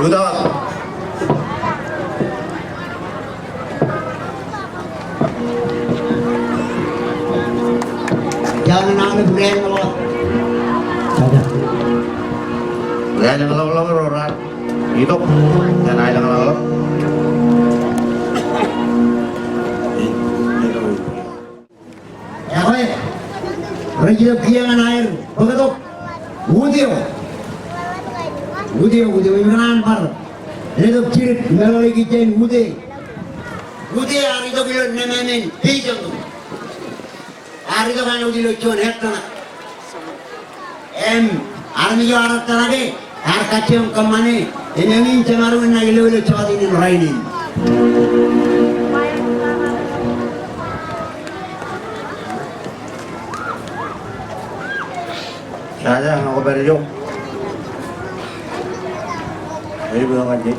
Jutak. Iaan aolep rāin ḷọk. Rāin ḷọk ḷọk ro raar itok. Iaan aolep ḷọk. Ekwe, rej itok kiiō ñan aer bōktok. Utiō. Utiō, utiō, ikōṇaan bar letok jidik meḷeḷe ikijjien Ute. Ute ear itok ilo nemāmen peijoñoul. Ear itok āinwōt ilo juon ettōṇak. Im armej eo ear ettōṇake ear kajjioñ kōṃṃane, im eñin jemaroñ in ṇa ilo ilo jọteen in rainin. Jaja, ñe kwō pād ijo. Ej bōk ñan je.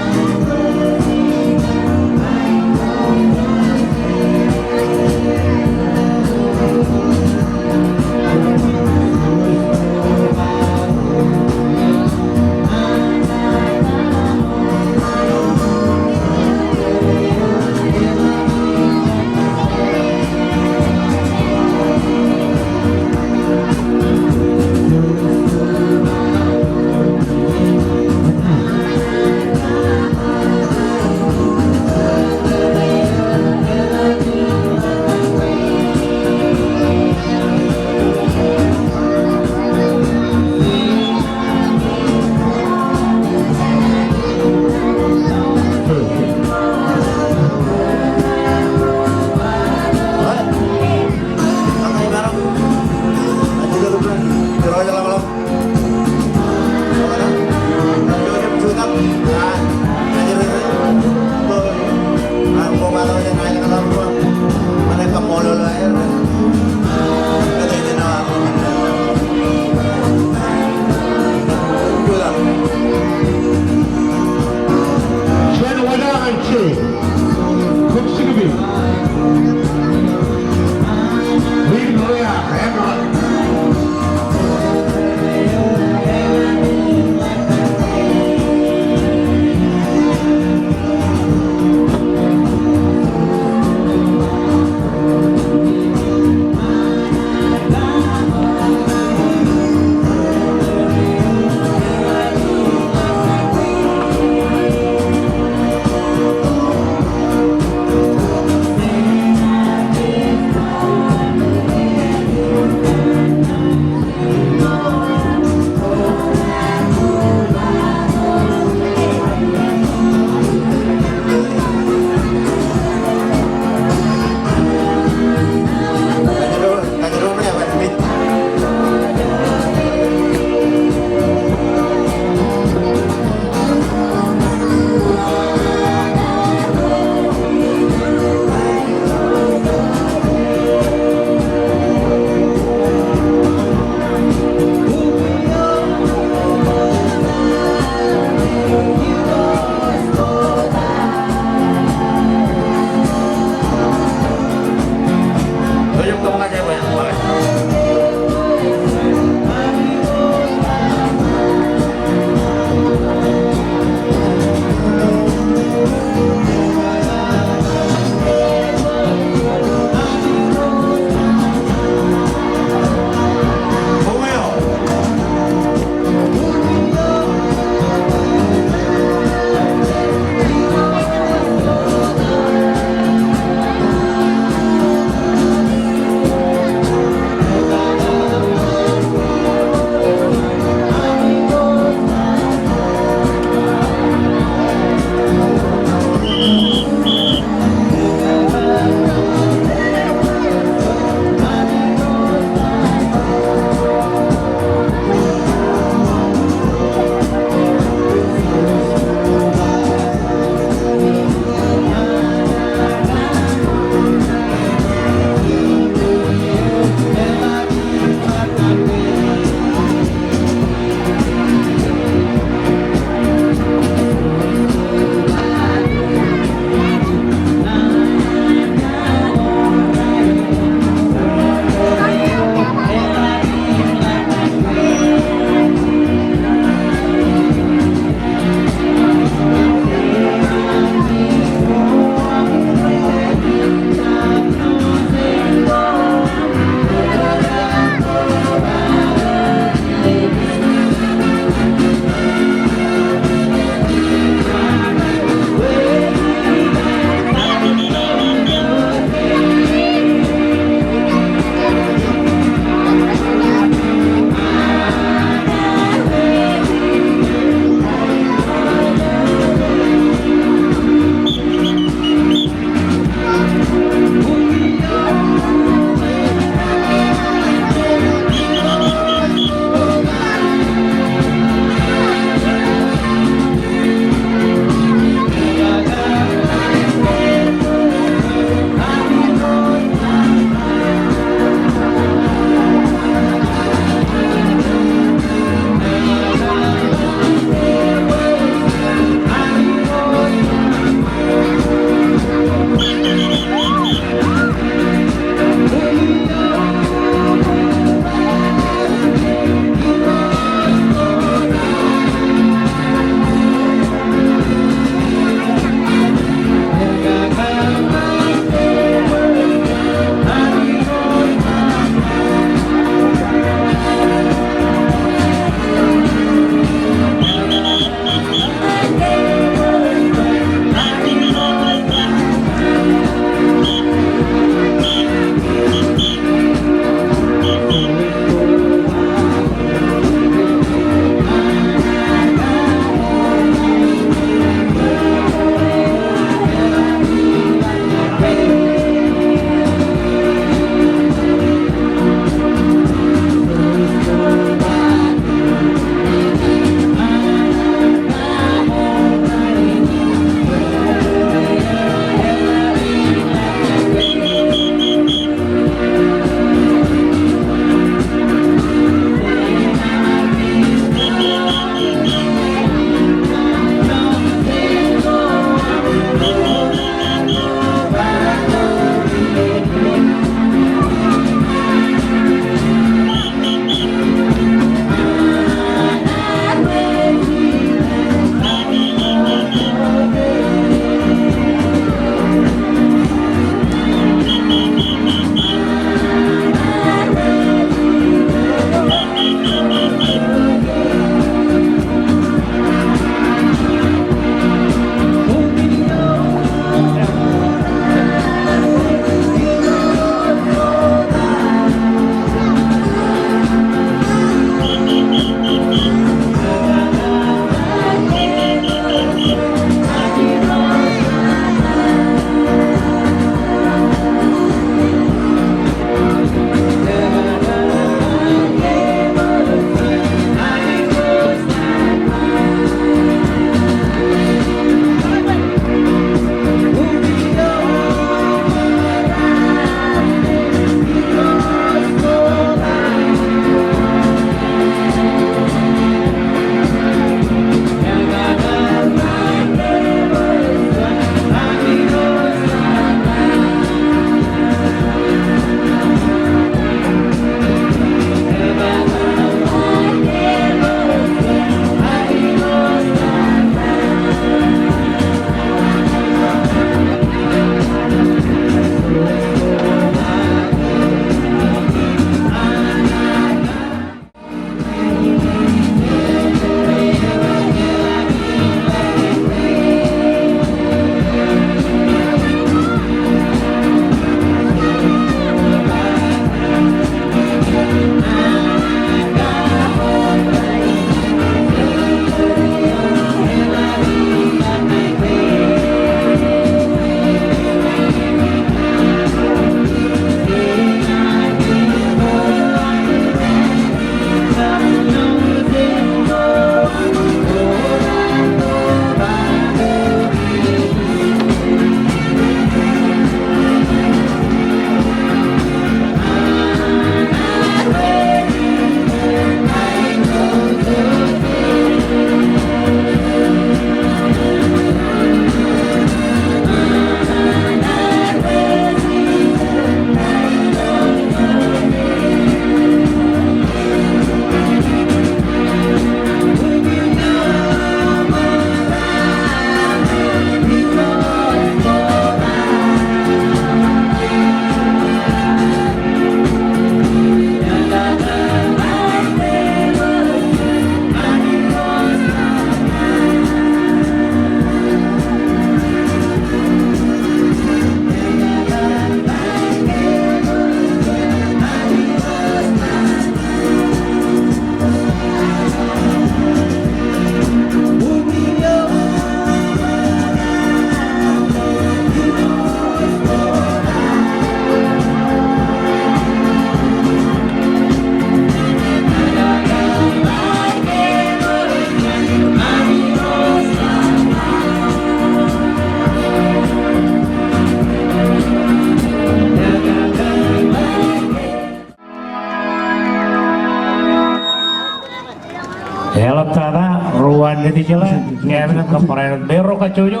Ej jeḷā, cabinet ṇe barāinwōt Meirook kajjojo,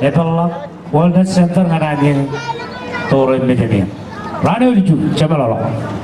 epeḷḷọk Wellness Center ñan an in tōre mejāmien. Raan eo ilju, jemeḷọkḷọk.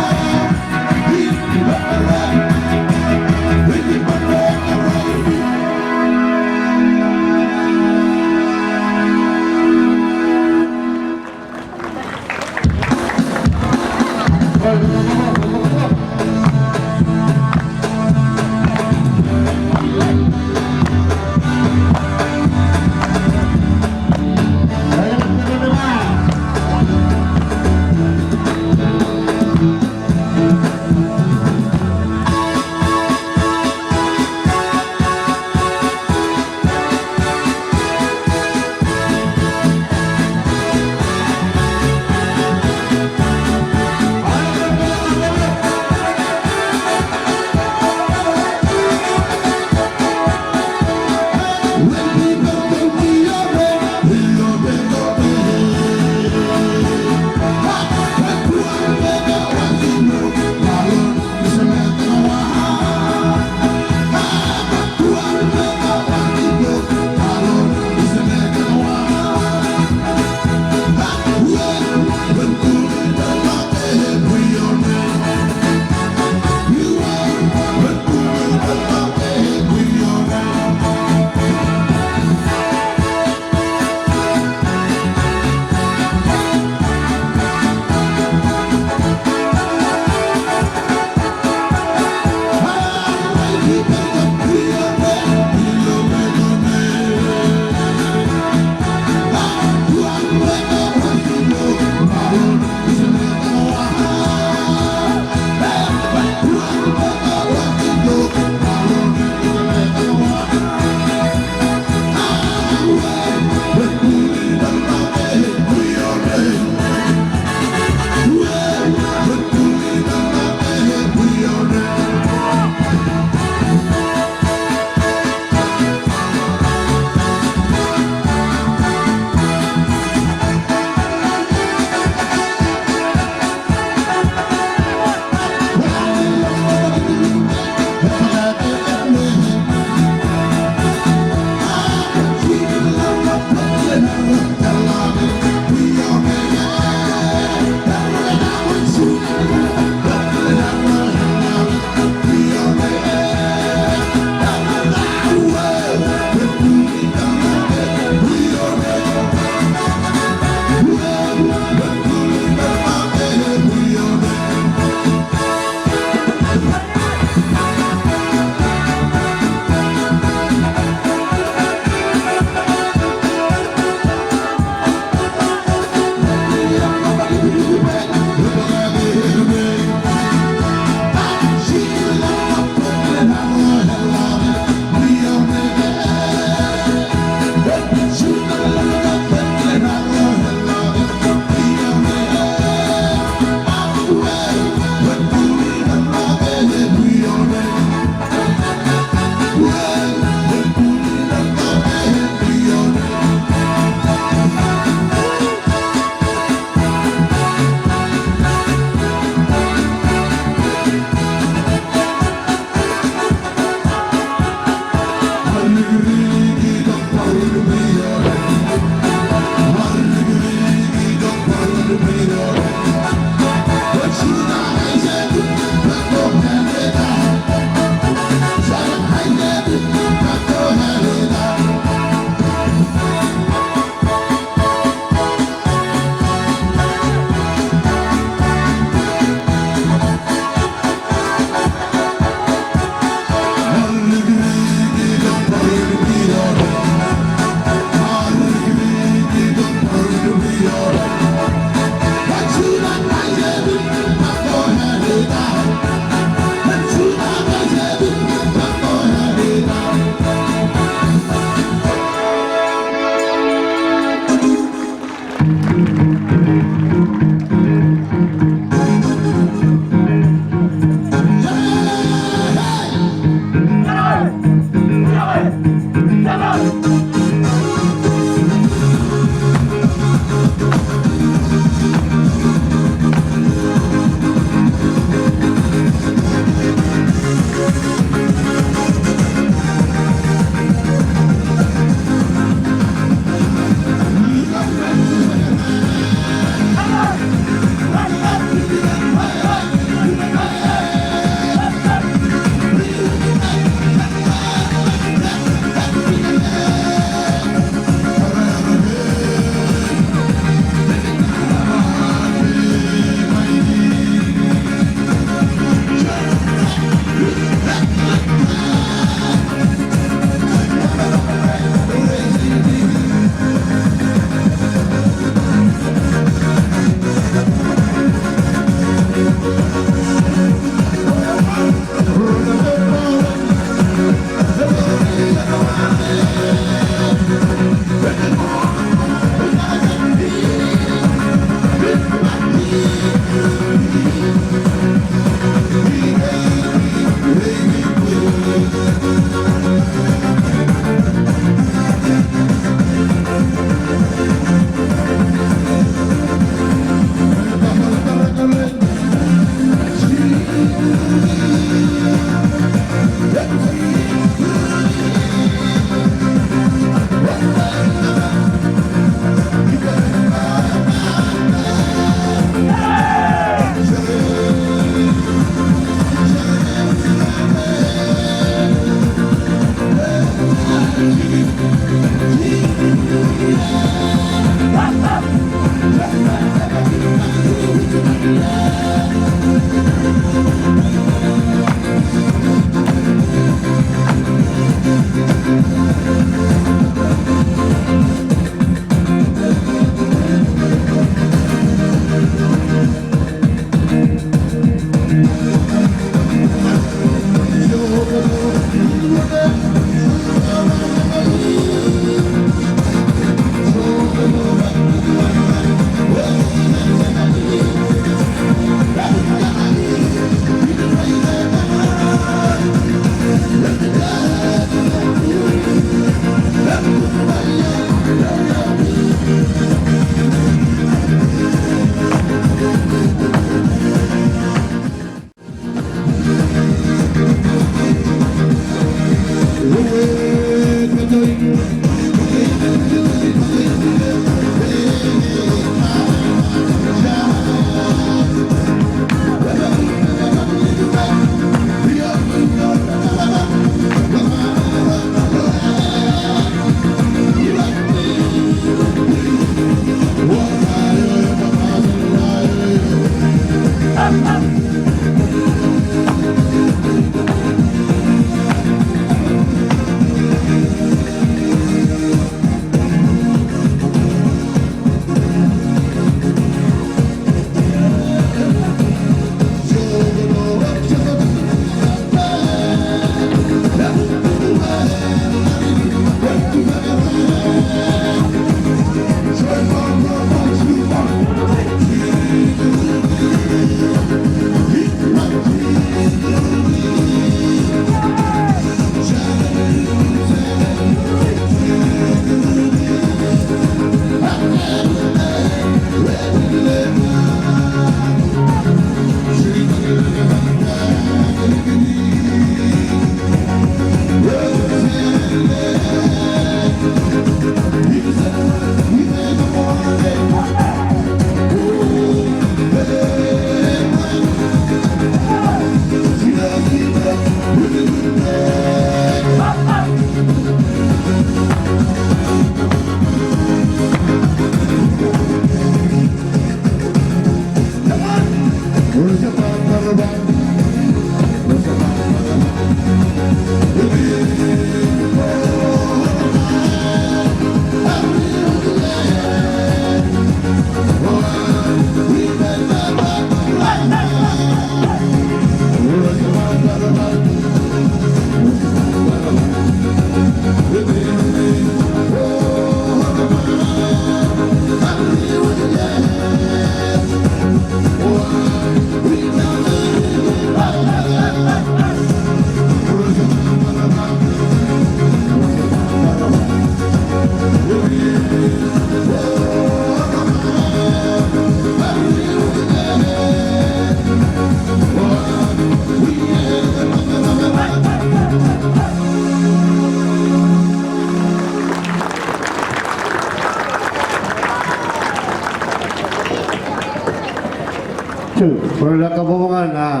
Ilo kabbokbok ñan, ah,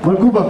Ṃaḷkubak.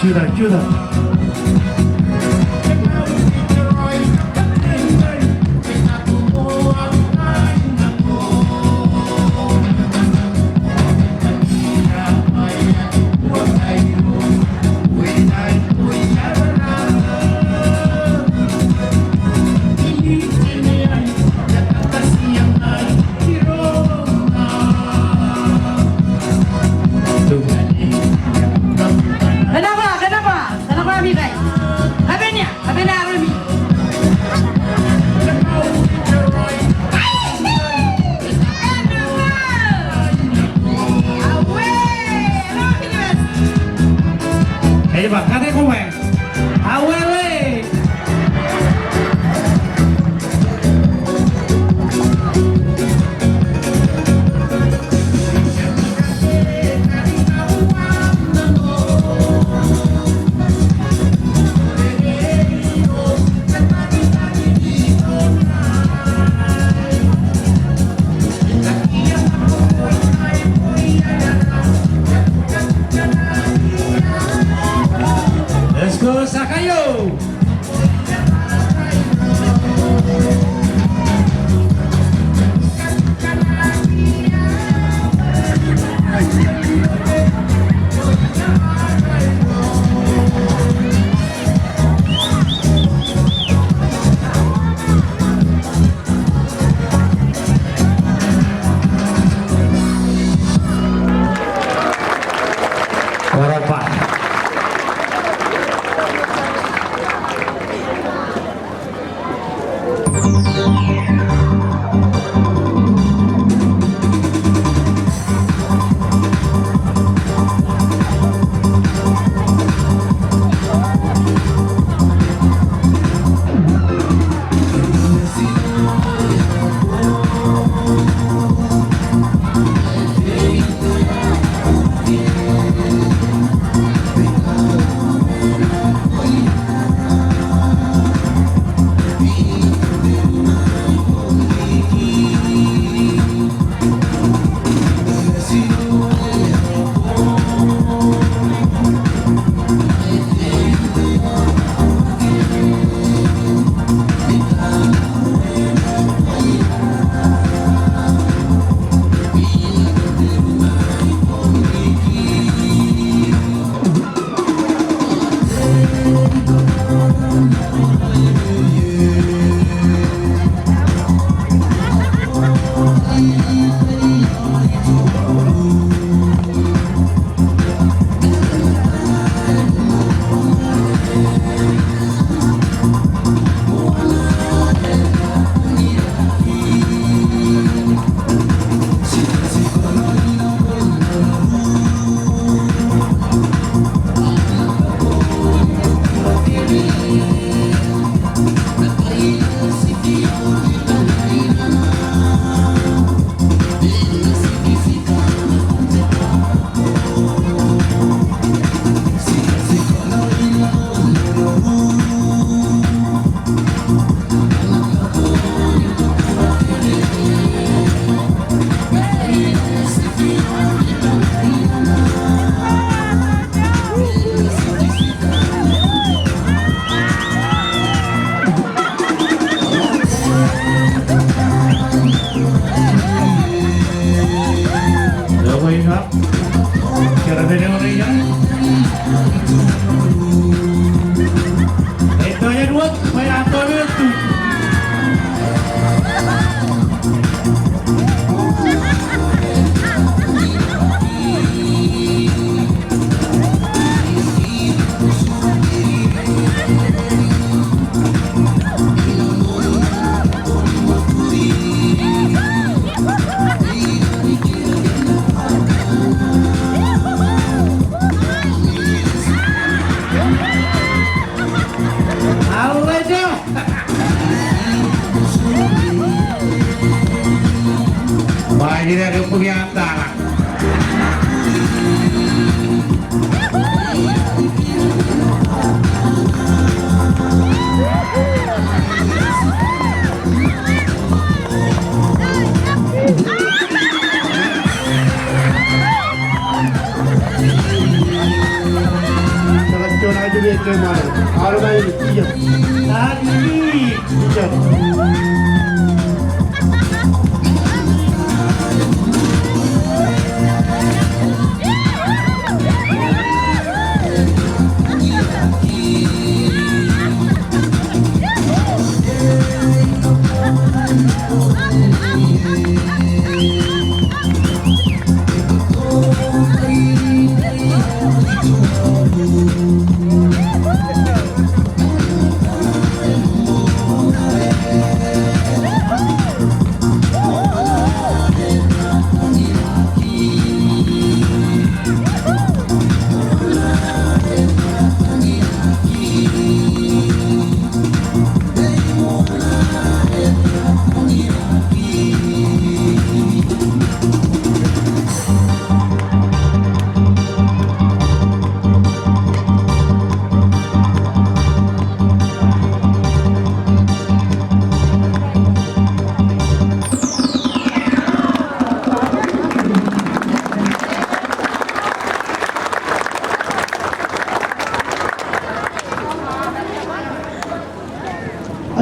Jutak, jutak. Kōnke ba, kōnke ba, kōnke ba, Mikael. Kapen ia, kapen armej. Ej ba, kate koṃ. Awele. Let's go, Sakayo!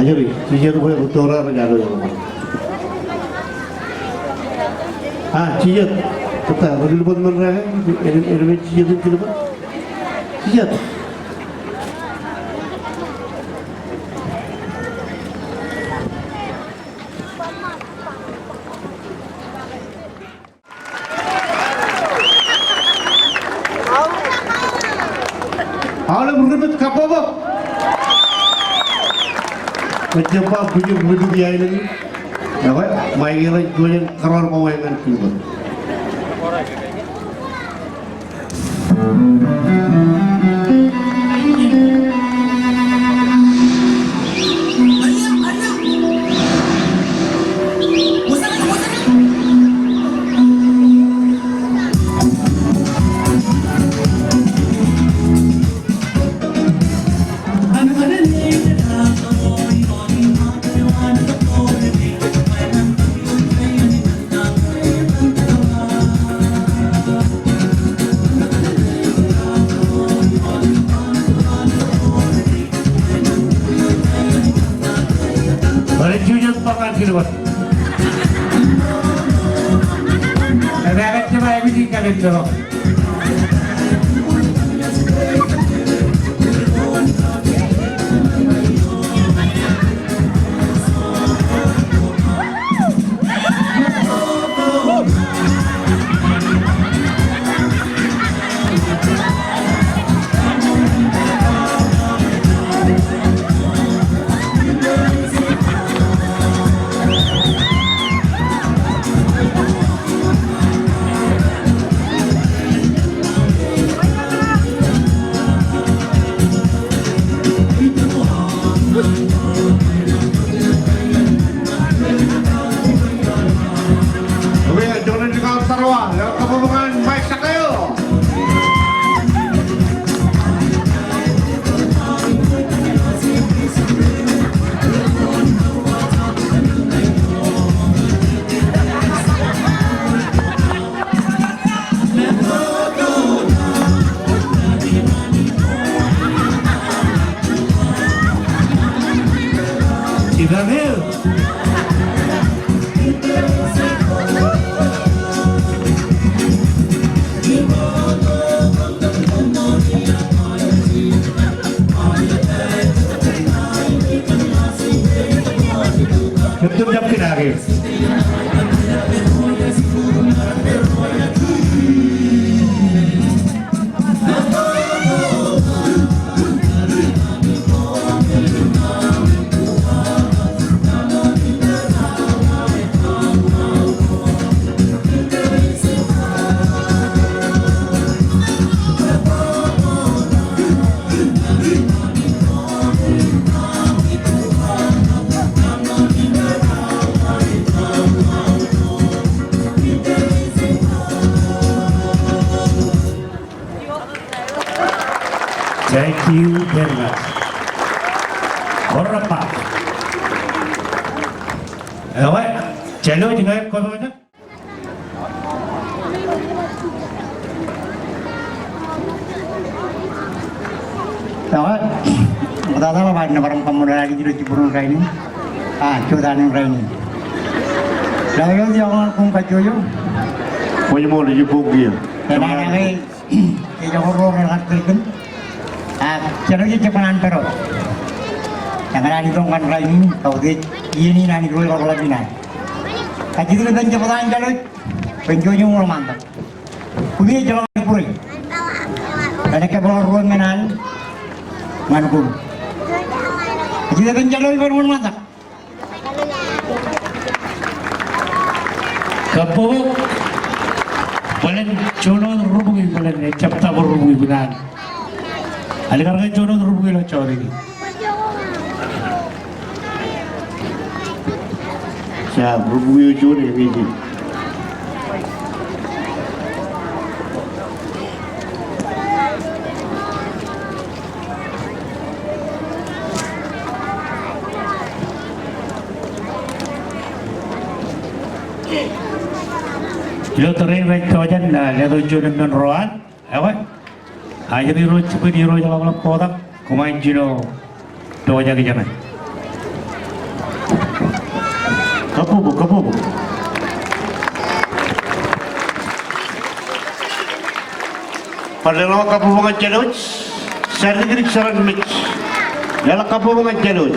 Ajri, jijet bwe rūtto ro rej aō ḷọk. A, jijet. Kōttar, ri kilbōt men ro ke, enaaj, enaaj jijet in kilbōt. Jijet. Aolep ri-mej kabbokbok. Ejjab ba bwijin ri-Duk i aelōñ in. Ekwe, Michael ej juon kōrọọl ko wāween kilbōt. Bar jujen bar ñan kilbōt. Ej jab aikuj in kalender eo. Thank you very much. Orrapa. Ewe, Jālwōj ñe kwōpojak. Ewe, ṃoktata ḷọk ad nōbar im kaṃṃoolol Anij ilo jibboñōn rainin. A, jota in rainin. Ḷọk eo, ioon koṃ kajjojo. Koṃṃool ijoko kiiō. Enaaj Ejako ro rej kar tōl kōm. Ak Jālwōj ej jab kōṇaan pād wōt. Eñtaan itok ñan rainin, kautiej iien in an Irooj Ḷapḷap in ad. Kajjitōk ippān jebta in Jālwōj, bwe en juon eṃṃan tok. Kumi ejjeḷọk aer bure. Enaaj kōpeḷḷọk ruo men an ñan koṃ. Kajjitōk ippān Jālwōj bwe en eṃṃan tok. Kabbokbok. Bōlen juon wōt rubukwi, bōlen ejjab tabōr rubukwi bwe naan. Alikar ke juon wōt rubukwi ilo jota in. Jab rubukwi eo juon eo ej Ilo tōre in rej tọọjan, ah, letok juon emān ro an, ewe. Ajri ro jibwin Irooj Ḷapḷap kotak, koṃ jino Tōjak ijeṇe. Kabbokbok, kabbokbok. Bar leḷọk kabbokbok ñan Jālwōj. Jar dikdik jar an mej. Leḷọk kabbokbok ñan Jālwōj.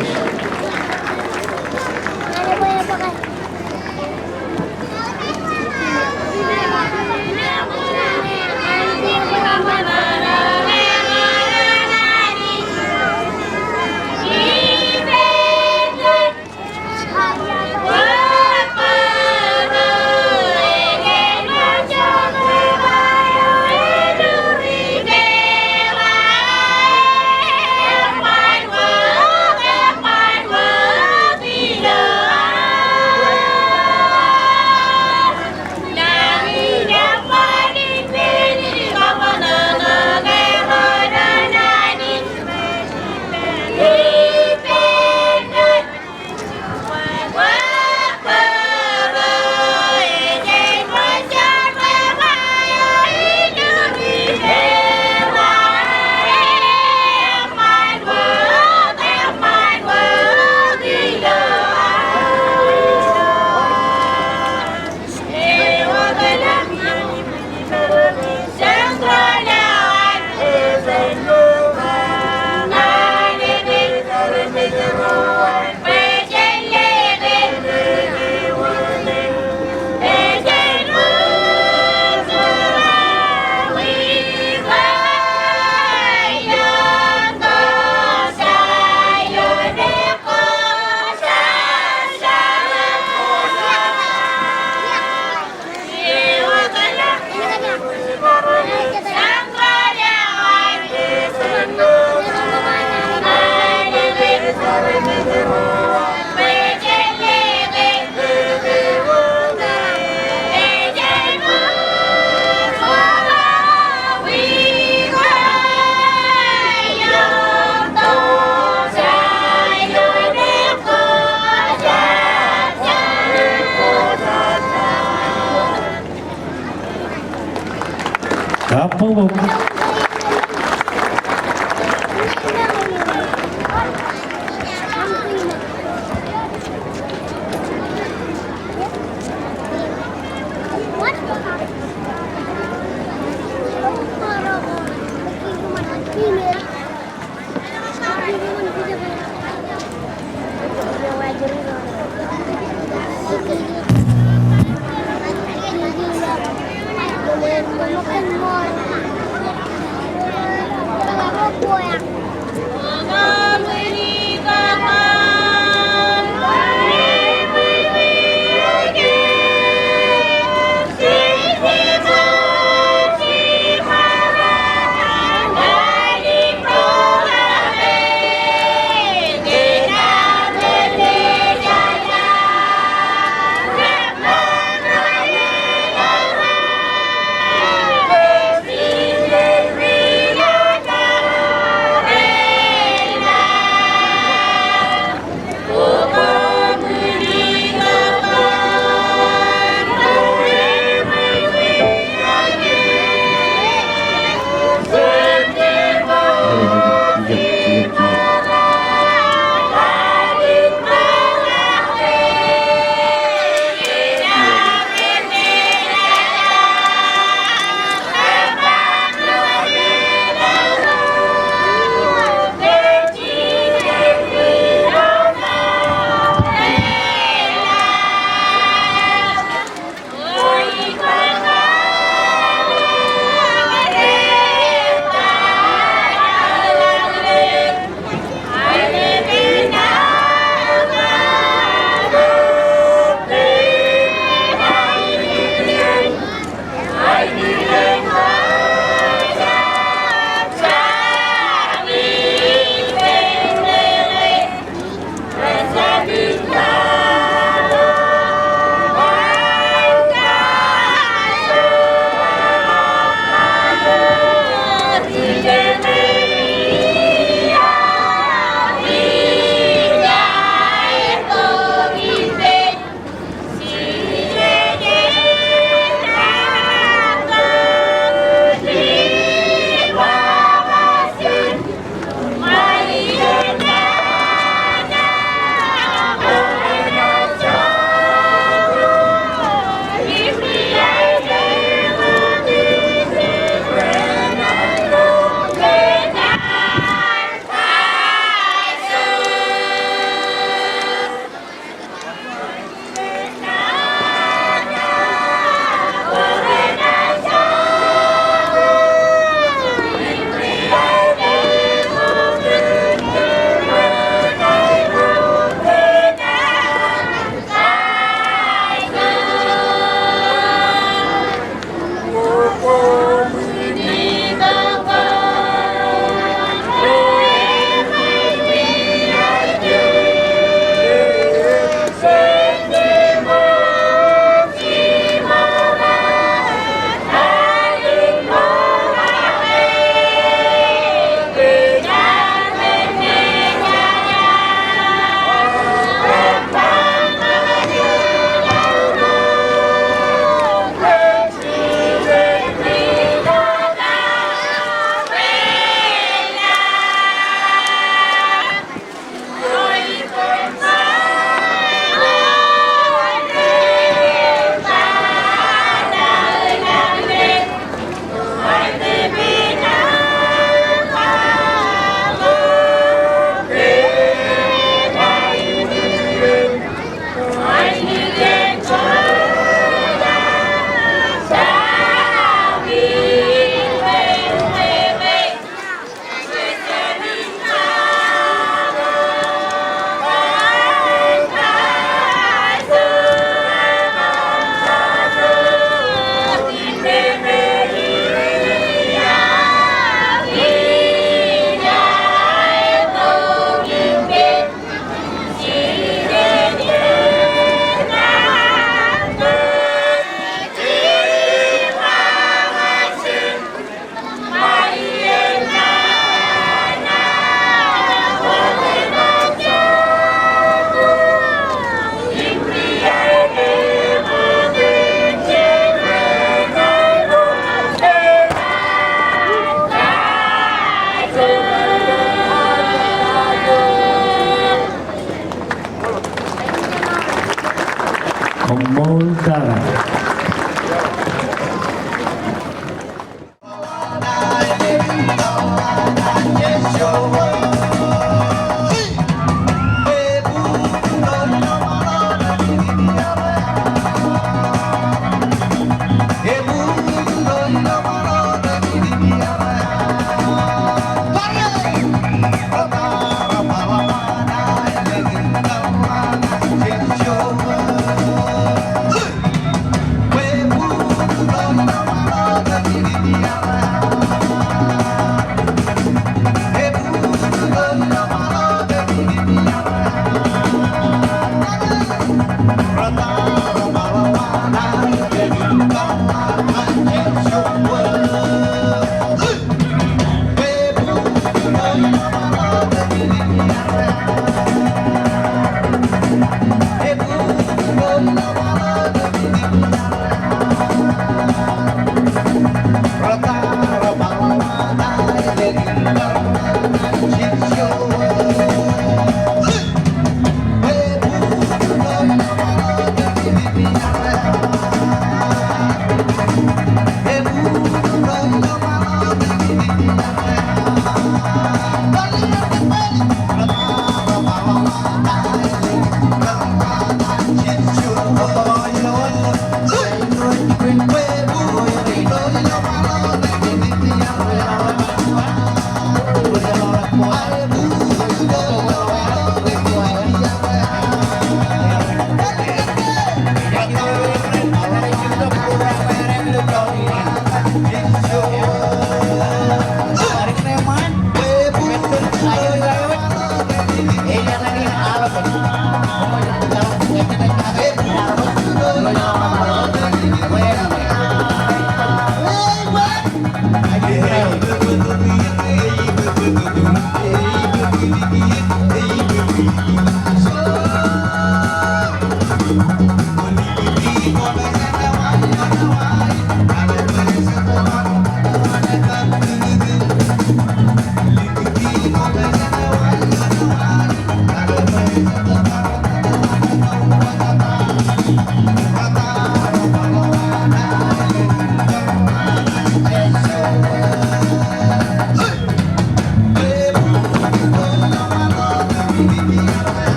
Kabbokbok.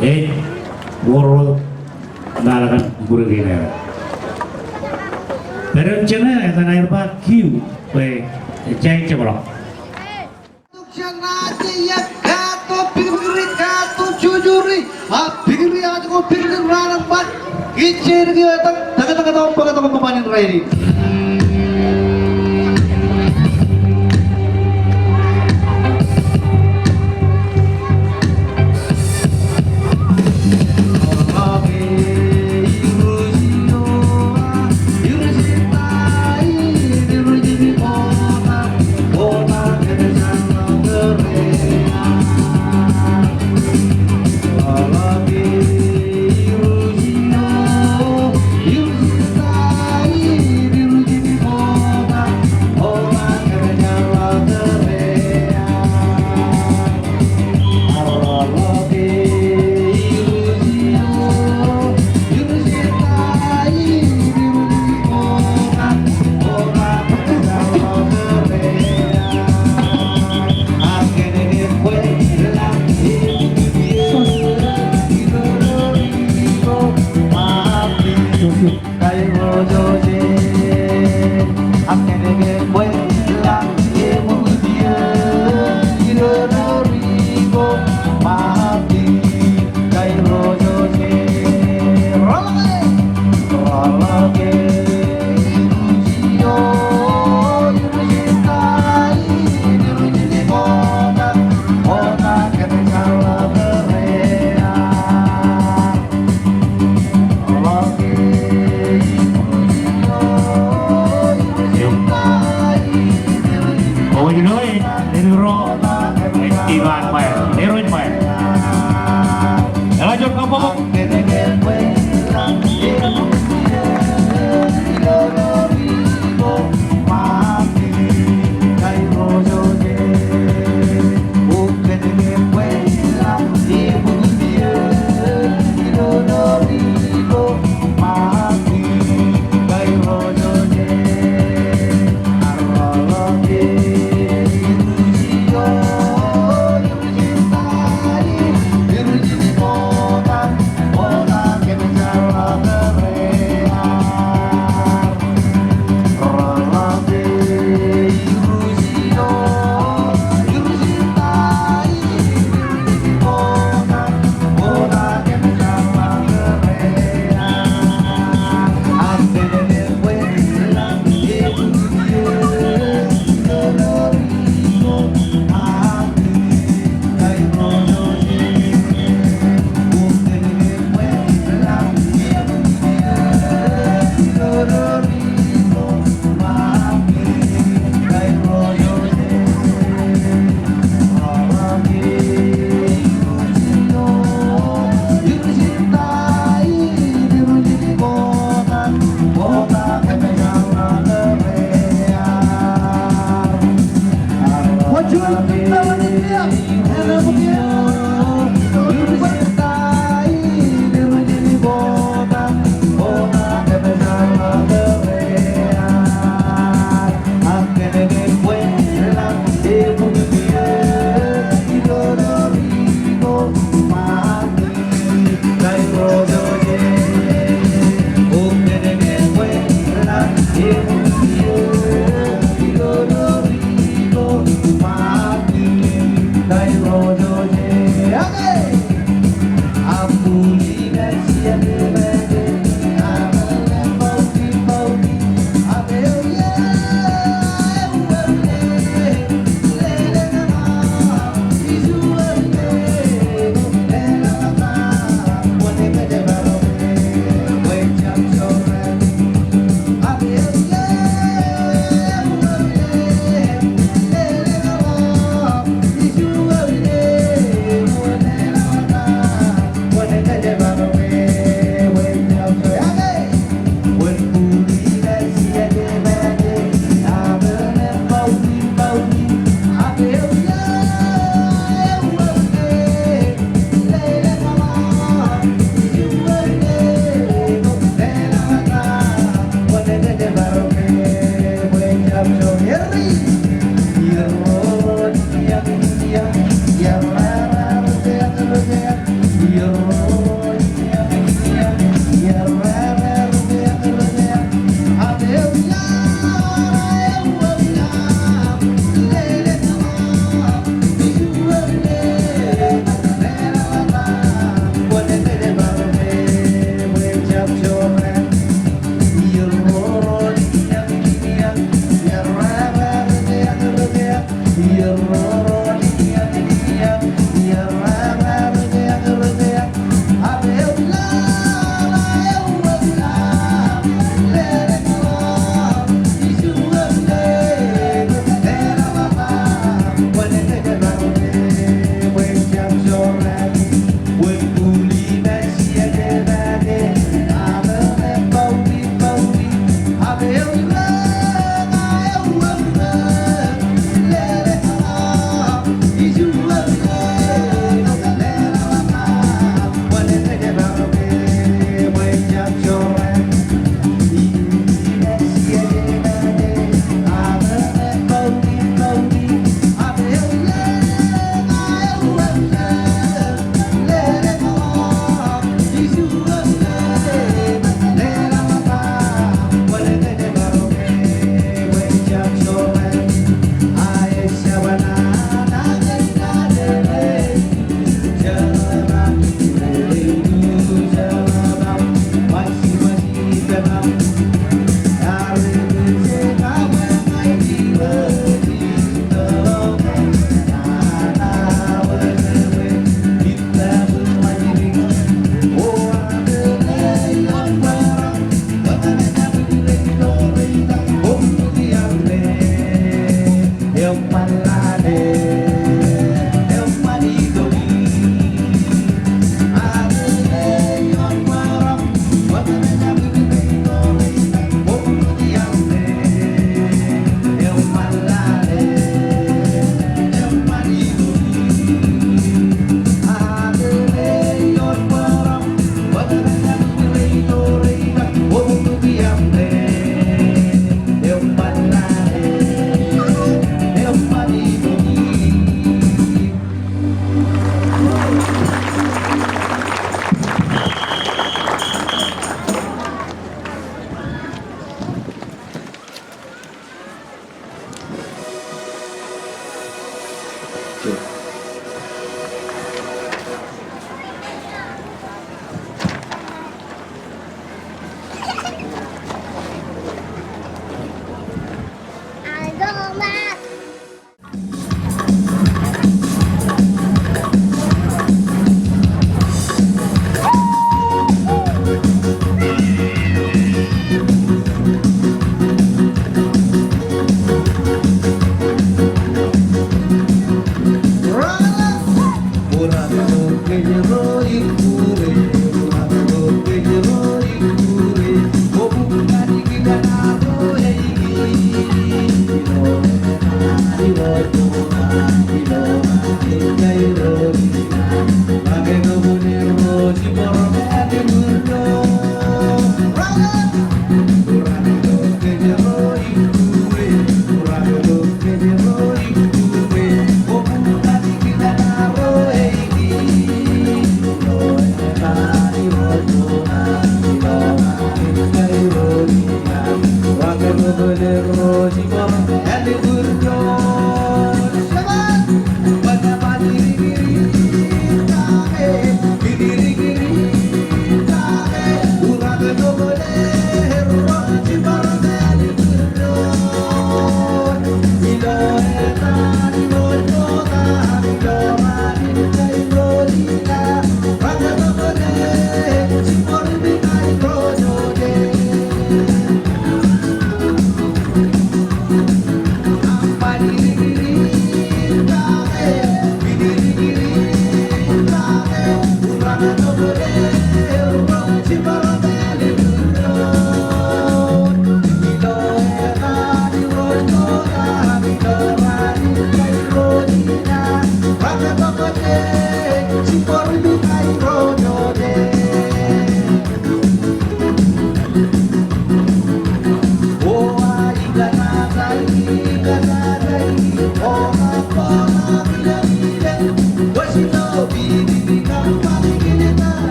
Ej wōr wōt ṃaḷa kaṇ bwidej in aer. Pād im jeṃaer etan aer ba kiiō bwe ejja jab ḷọk.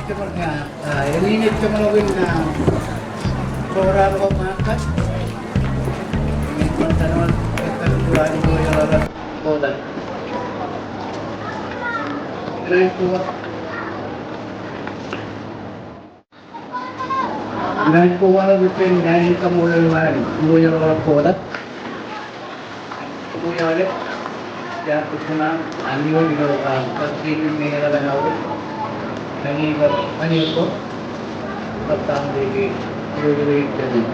Eñin ej jeṃḷọkin, ah, program ko ṃaanḷọk. Inaaj kobaḷọk ippān naan in kaṃṃoolol an iuwe eo rej kotak. Iuwe eo rej, jaar kōttar an iuwe eo, ah, kab kien in meñe eo rej aolep. Ñe kab ñe ko, kab kaṃṃoolol iuwe eo rej kotak.